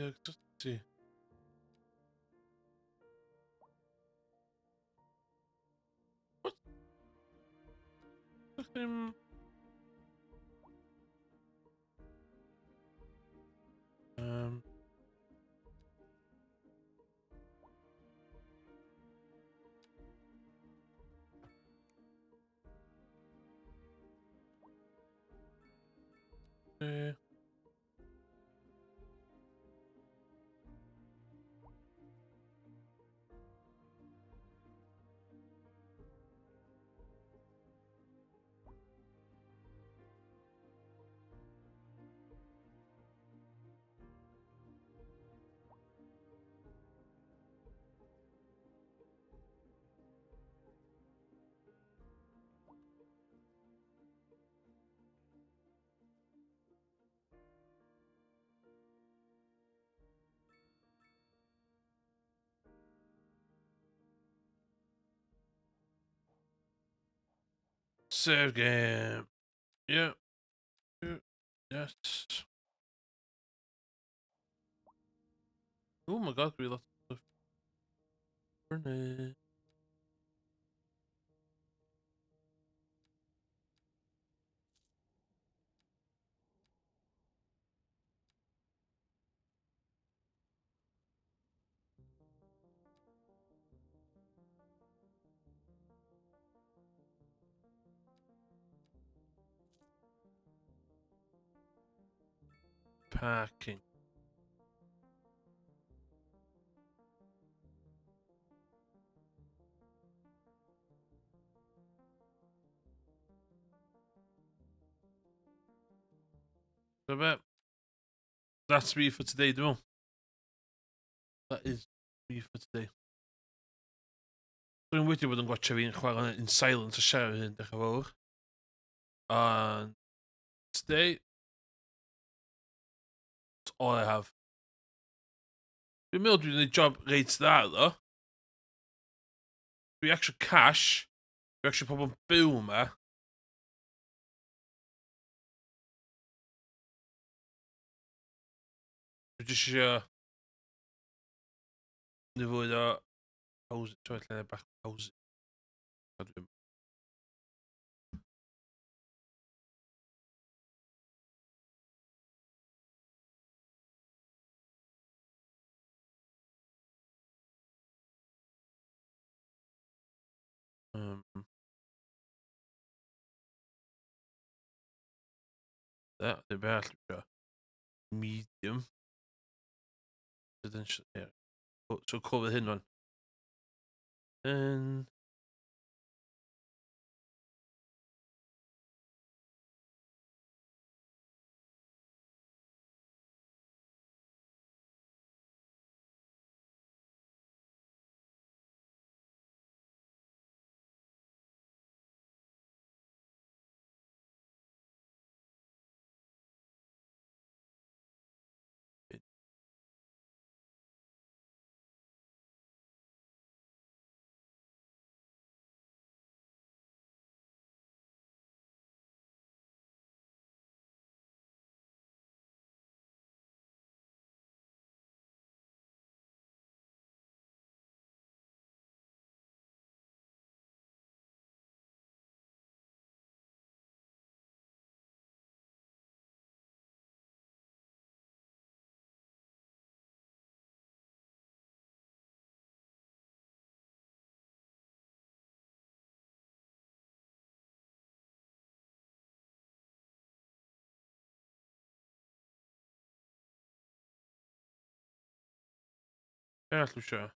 Yeah, just see. What? Save game. Yeah. Yes. Oh my god, we lost the furnace. Parking. So about that's me for today, though. That is me for today. Dwi'n wedi bod yn gwatcha fi'n chwarae in silence a siarad hyn, diolch yn fawr. And today, that's all I have. Dwi'n meddwl dwi'n gwneud job reit dda, ddo. Dwi actually cash. Dwi actually pobl yn byw yma. Dwi jyst isio... Neu fwy o... Housing. Ti'n meddwl bach housing. Da, dim beth arall dwi isio. Medium. Residential area. So cover hyn wan. Un. Be arall dwi isio?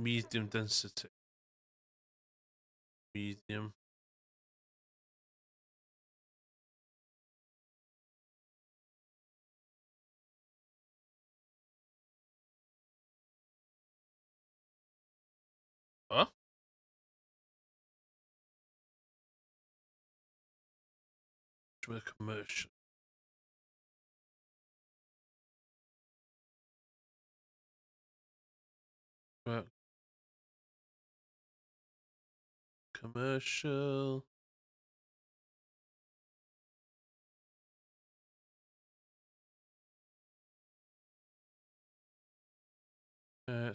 Medium density. Medium. O? Dwi'n commercial. Commercial. Yeah.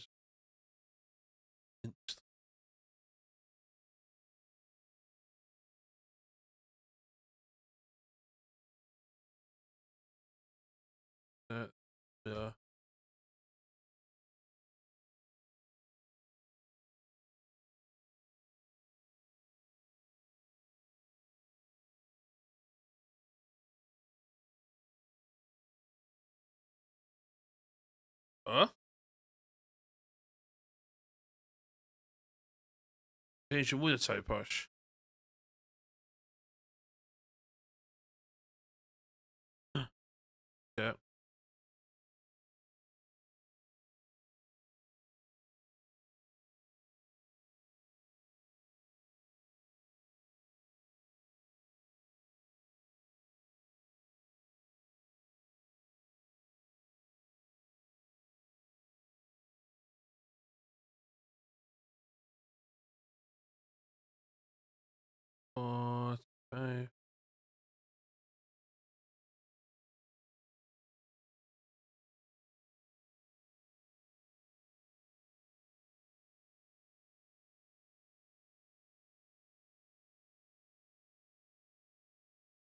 Huh? Change your wood type push. Yeah. 4, 5.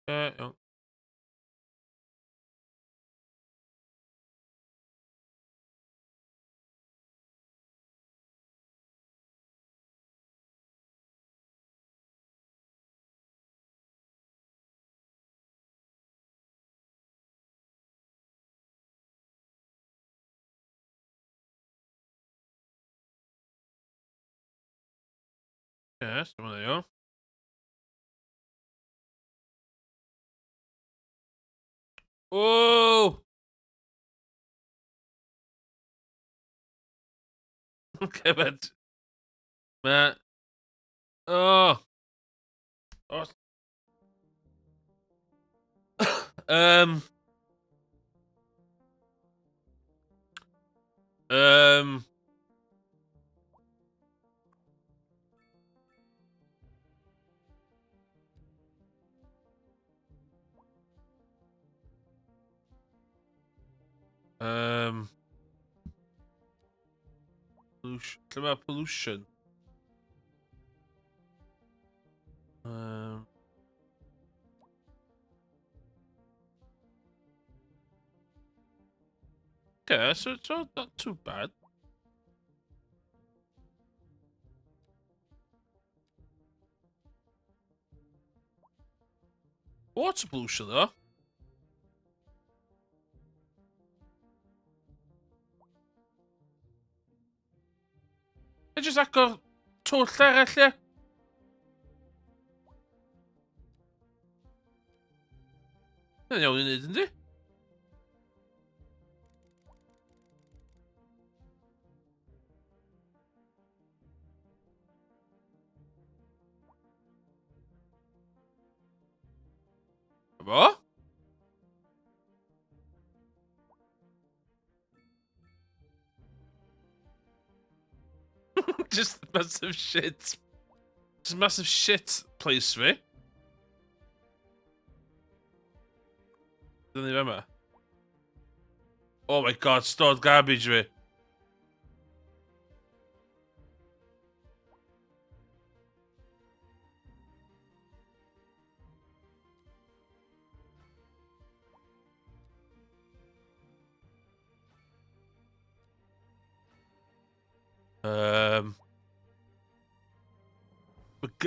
Yeah. Yes, there you go. Oh! Okay, but man, oh, oh. Pollution. Lle mae pollution? Okay, so it's not too bad. Water pollution, though. E jyst agor twll arall, ie? Mae'n iawn i wneud, yndi? Fo? Just massive shit. Just massive shit place fi. Dyna ni fama. Oh my god, stored garbage fi.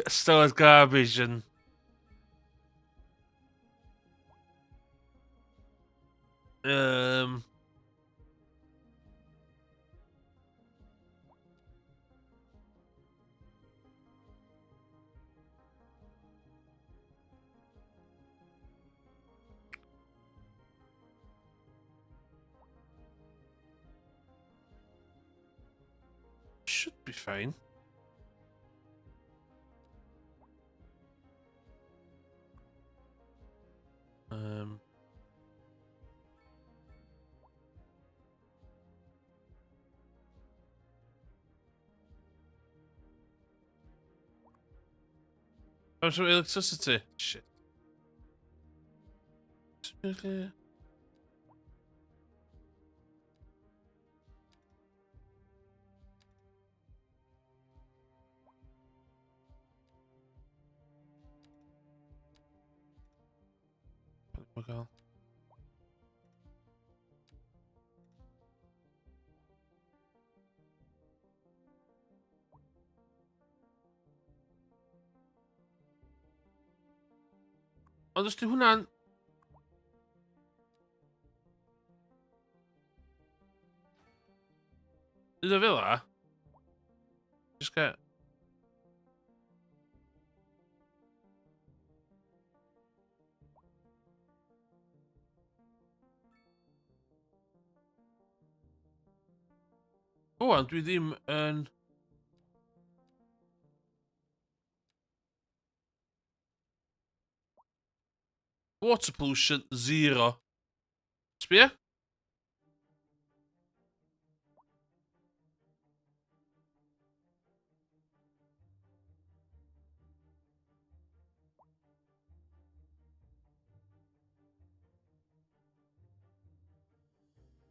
Stored garbage and... Should be fine. Oh, some electricity. Shit. Gael. Ond os di hwnna'n... Neud o fel 'a... Just get... O, ond dwi ddim yn... Water pollution, zero. Sbia?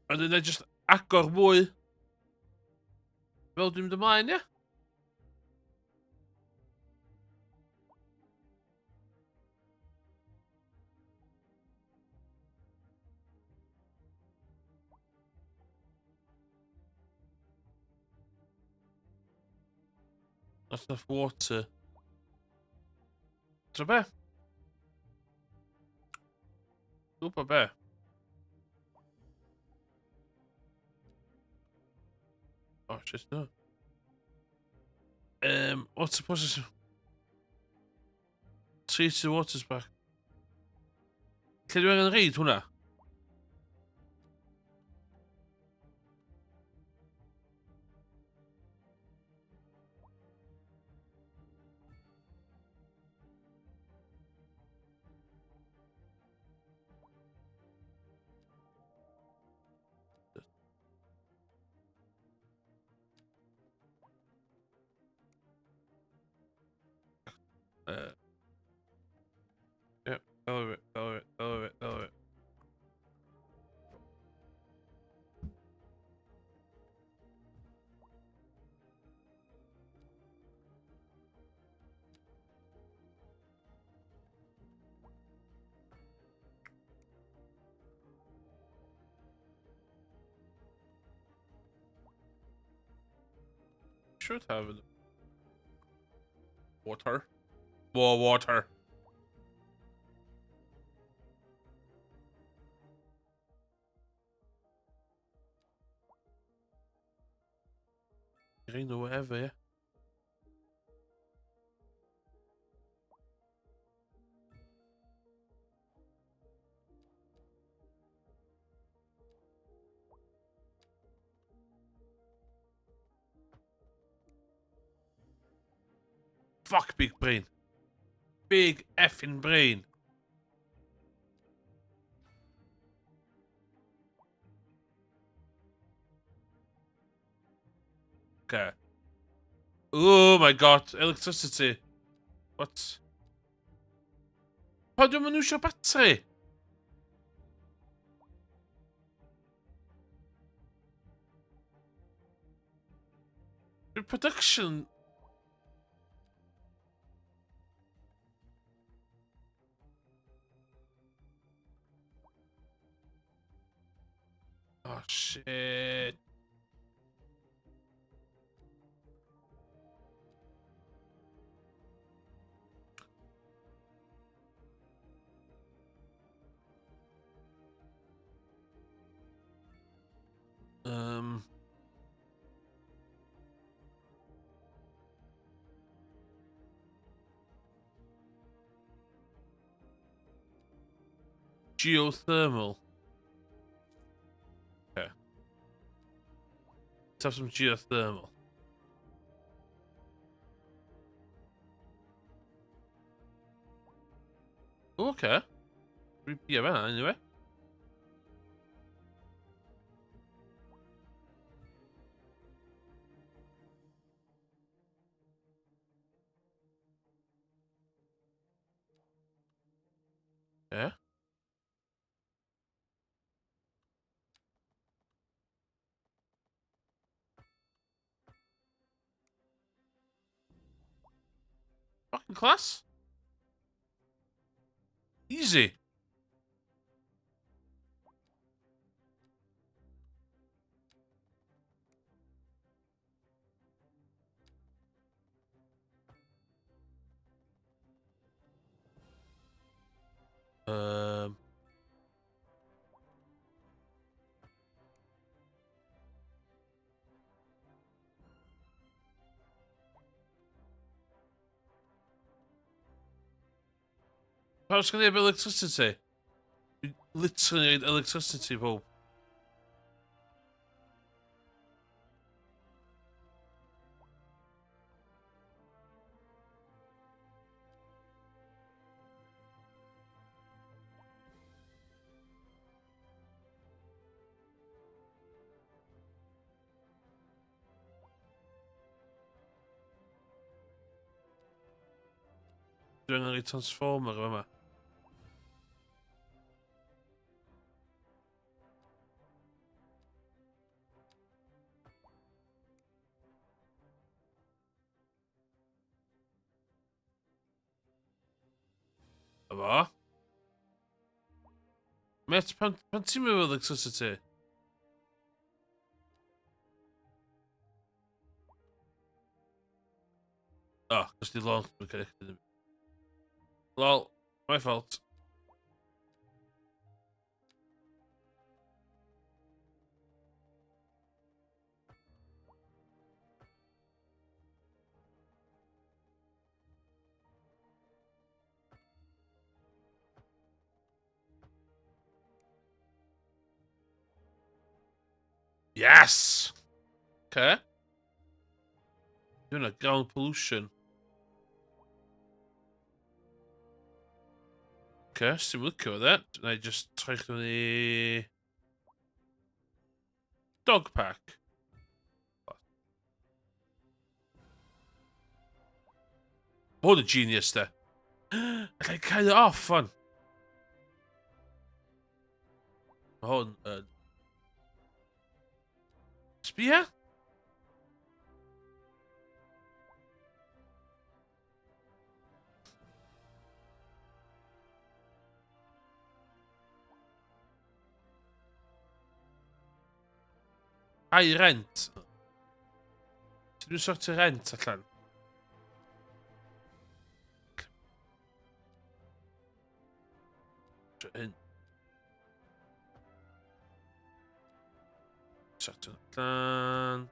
A dyna just agor mwy. Fel dwi'n mynd ymlaen, ie? Not enough water. Ti'n be? Gwybod be? Oh, shit, no. What's the process? Treat the waters back. Lle dwi angen reid hwnna? Yep, all of it, all of it, all of it, all of it. Should have it. Water. More water. Green or whatever, yeah. Fuck big brain. Big effing brain. Okay. Oh my god, electricity. What? Pa dwi'n mynd iwsio battery? Production... Oh shit. Geothermal. Okay. Let's have some geothermal. Okay. Yeah, anyway. Yeah. Fucking class. Easy. Perhaps gonna have electricity. You literally need electricity bulb. Dwi'n angen transformer yma. Efo. Met, pan, pan ti'n meddwl electricity? Oh, cos di launch yn connected. Lol, my fault. Yes! Okay. Doing a ground pollution. Okay, sy'n licio that. Na i just troi chdi i... Dog park. Mae hwn yn genius, de. Alla i cael it off, fan. Mae hwn yn... Sbia? High rent. Sut dwi'n sortio rent allan? Hyn. Sortio allan.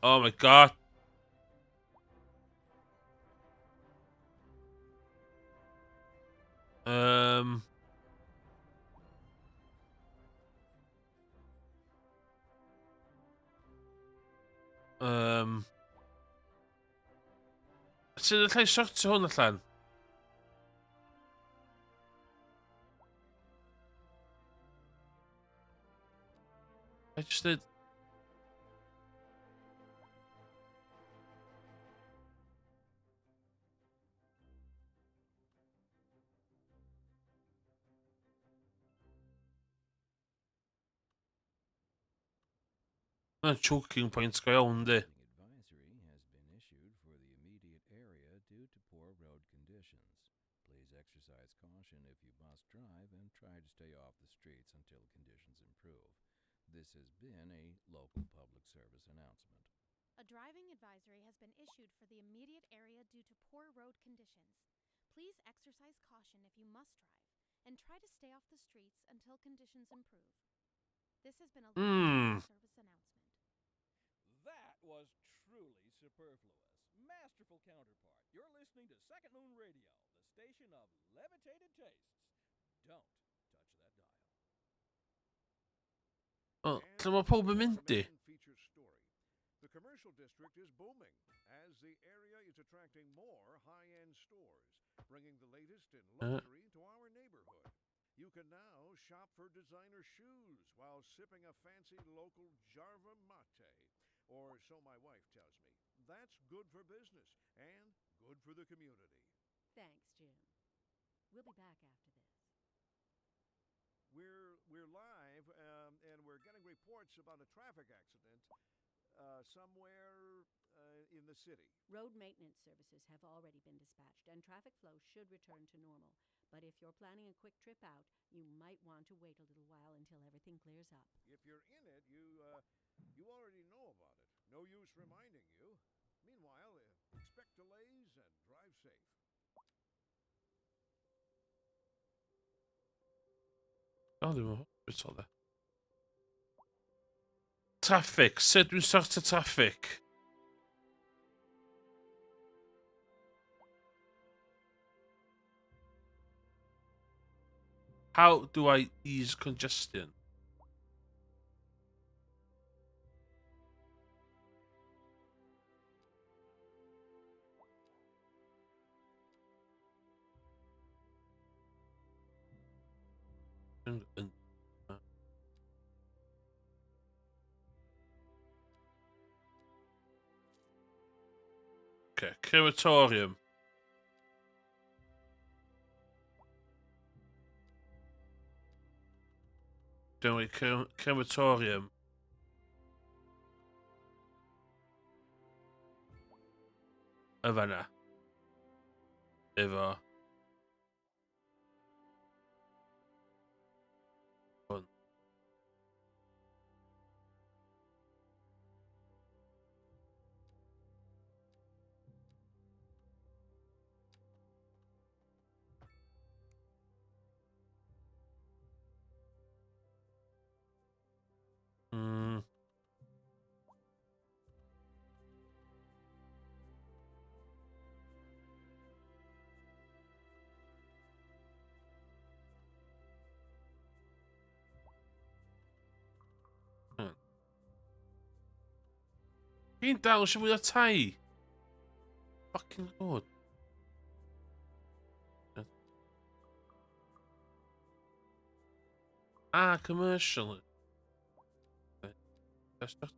Oh my god. Sut allai sortio hwn allan? I just did... Mae'n choking point go iawn, di. Advisory has been issued for the immediate area due to poor road conditions. Please exercise caution if you must drive and try to stay off the streets until conditions improve. This has been a local public service announcement. A driving advisory has been issued for the immediate area due to poor road conditions. Please exercise caution if you must drive and try to stay off the streets until conditions improve. This has been a local service announcement. That was truly superfluous. Masterful counterpart. You're listening to Second Moon Radio, the station of levitated tastes. Don't touch that dial. Oh, lle mae pawb yn mynd i? Feature story. The commercial district is booming as the area is attracting more high-end stores, bringing the latest in luxury to our neighborhood. You can now shop for designer shoes while sipping a fancy local Jarva mate, or so my wife tells me. That's good for business and good for the community. Thanks, Jim. We'll be back after this. We're live, and we're getting reports about a traffic accident somewhere in the city. Road maintenance services have already been dispatched, and traffic flow should return to normal. But if you're planning a quick trip out, you might want to wait a little while until everything clears up. If you're in it, you already know about it. No use reminding you. Meanwhile, expect delays and drive safe. O, dwi'n meddwl, beth oedd e? Traffic. Sut dwi'n sortio traffic? How do I ease congestion? Okay, crematorium. Dwi'n crematorium. Y fanna. Efo. Hwn. Fi'n dal eisiau mwy o tai. Fucking god. Ah, commercial. That's not...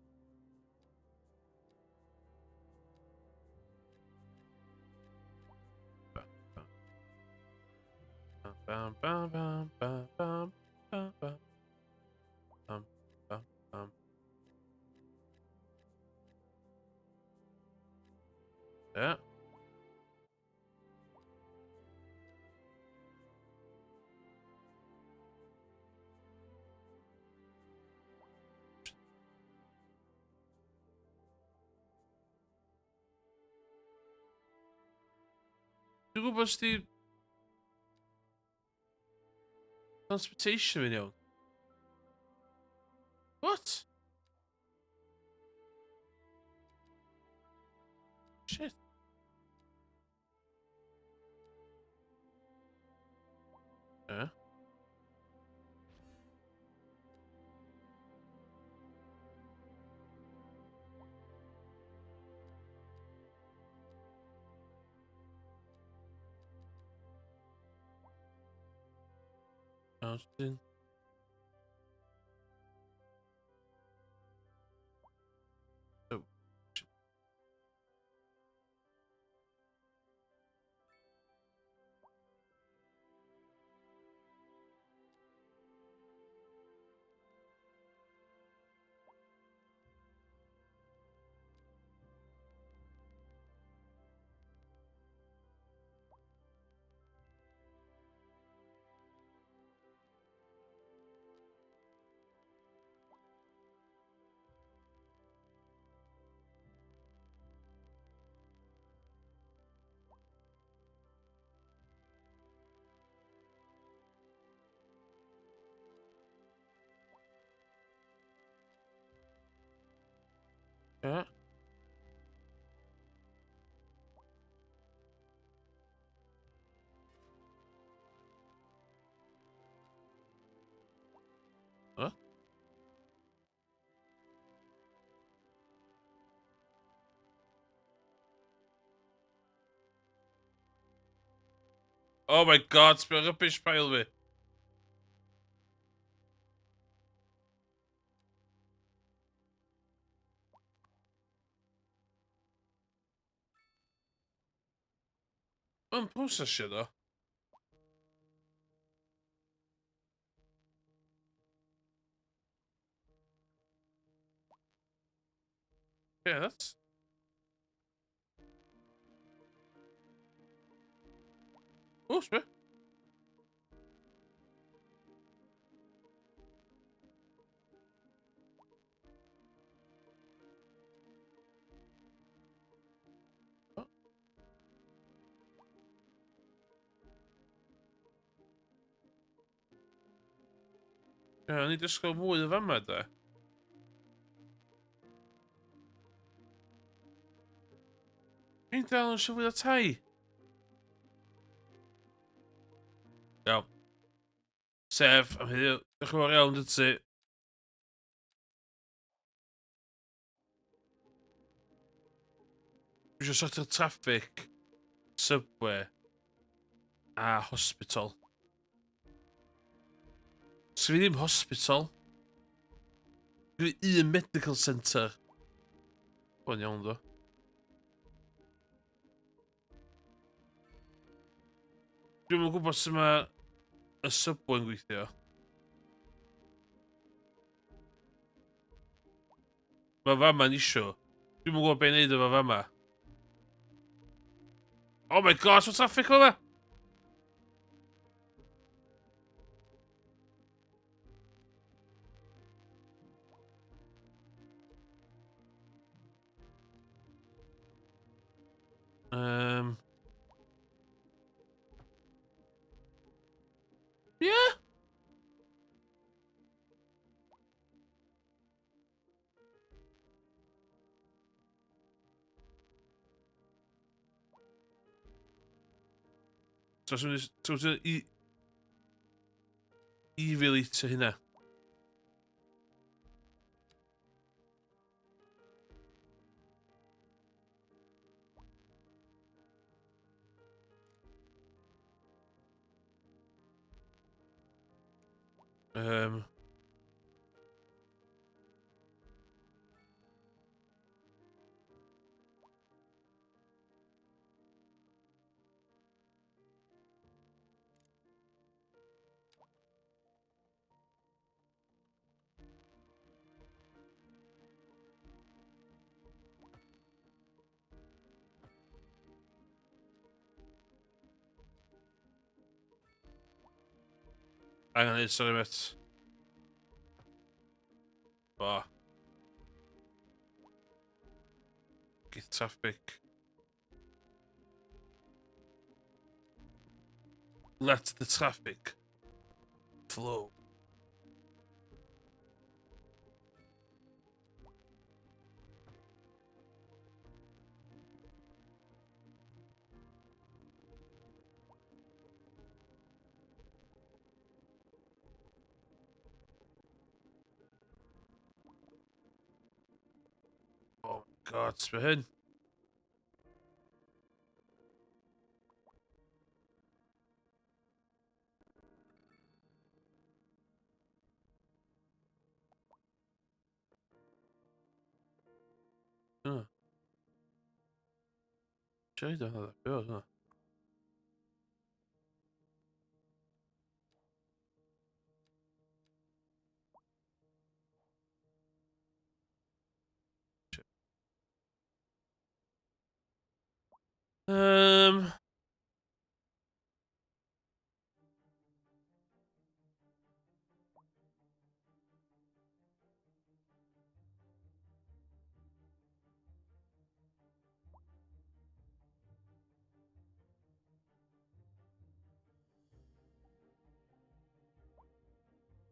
Bam, bam, bam, bam, bam, bam, bam, bam, bam, bam. Yeah. Dwi'n gwybod os di... Transportation fi'n iawn. What? Shit. Yeah. Austin. Oh. Yeah. Huh? Oh my god, sbio rubbish pile fi. Mae'n prosesio ddo. Yeah, that's... O, sbio. Ie, o'n i disgwyl mwy o fama, da. Fi'n dal yn eisiau fwy o tai. Iawn. Sef, am heddiw. Diolch yn fawr iawn, dyd ti. Dwi eisiau sortio traffic, subway a hospital. So fi ddim hospital. Dwi un medical centre. O'n iawn ddo. Dwi'm yn gwybod sut mae y subway yn gweithio. Mae fama'n isio. Dwi'm yn gwybod beth i wneud efo fama. Oh my gosh, mae traffic fel yma! Yeah. So, so, so, so i, i relate hynna. Angen neud, sorry mate. Bo. Get traffic. Let the traffic flow. Oh my god, sbio hyn. Oh. Siarad o'n dda, hwnna.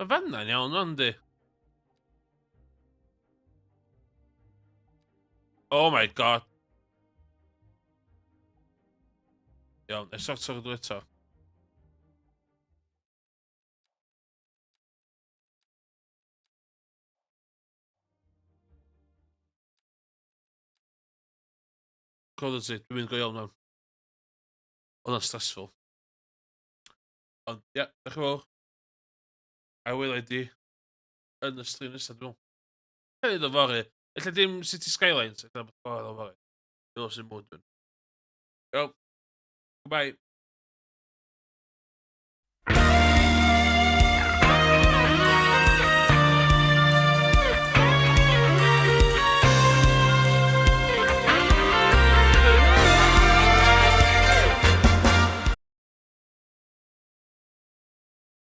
Mae fanna'n iawn, yndi? Oh my god. Iawn, e sorto rydw eto. Quality, dwi'n mynd go iawn man. Oedd o'n stressful. Ond, ia, yeah, diolch yn fawr. A wela i di yn y stream nesaf, dwi'n meddwl. Hefyd o fory. Ella dim City Skylines, ella bod ffordd o fory. Dwi'n sy'n mwyn dwi'n. Iawn. Goodbye.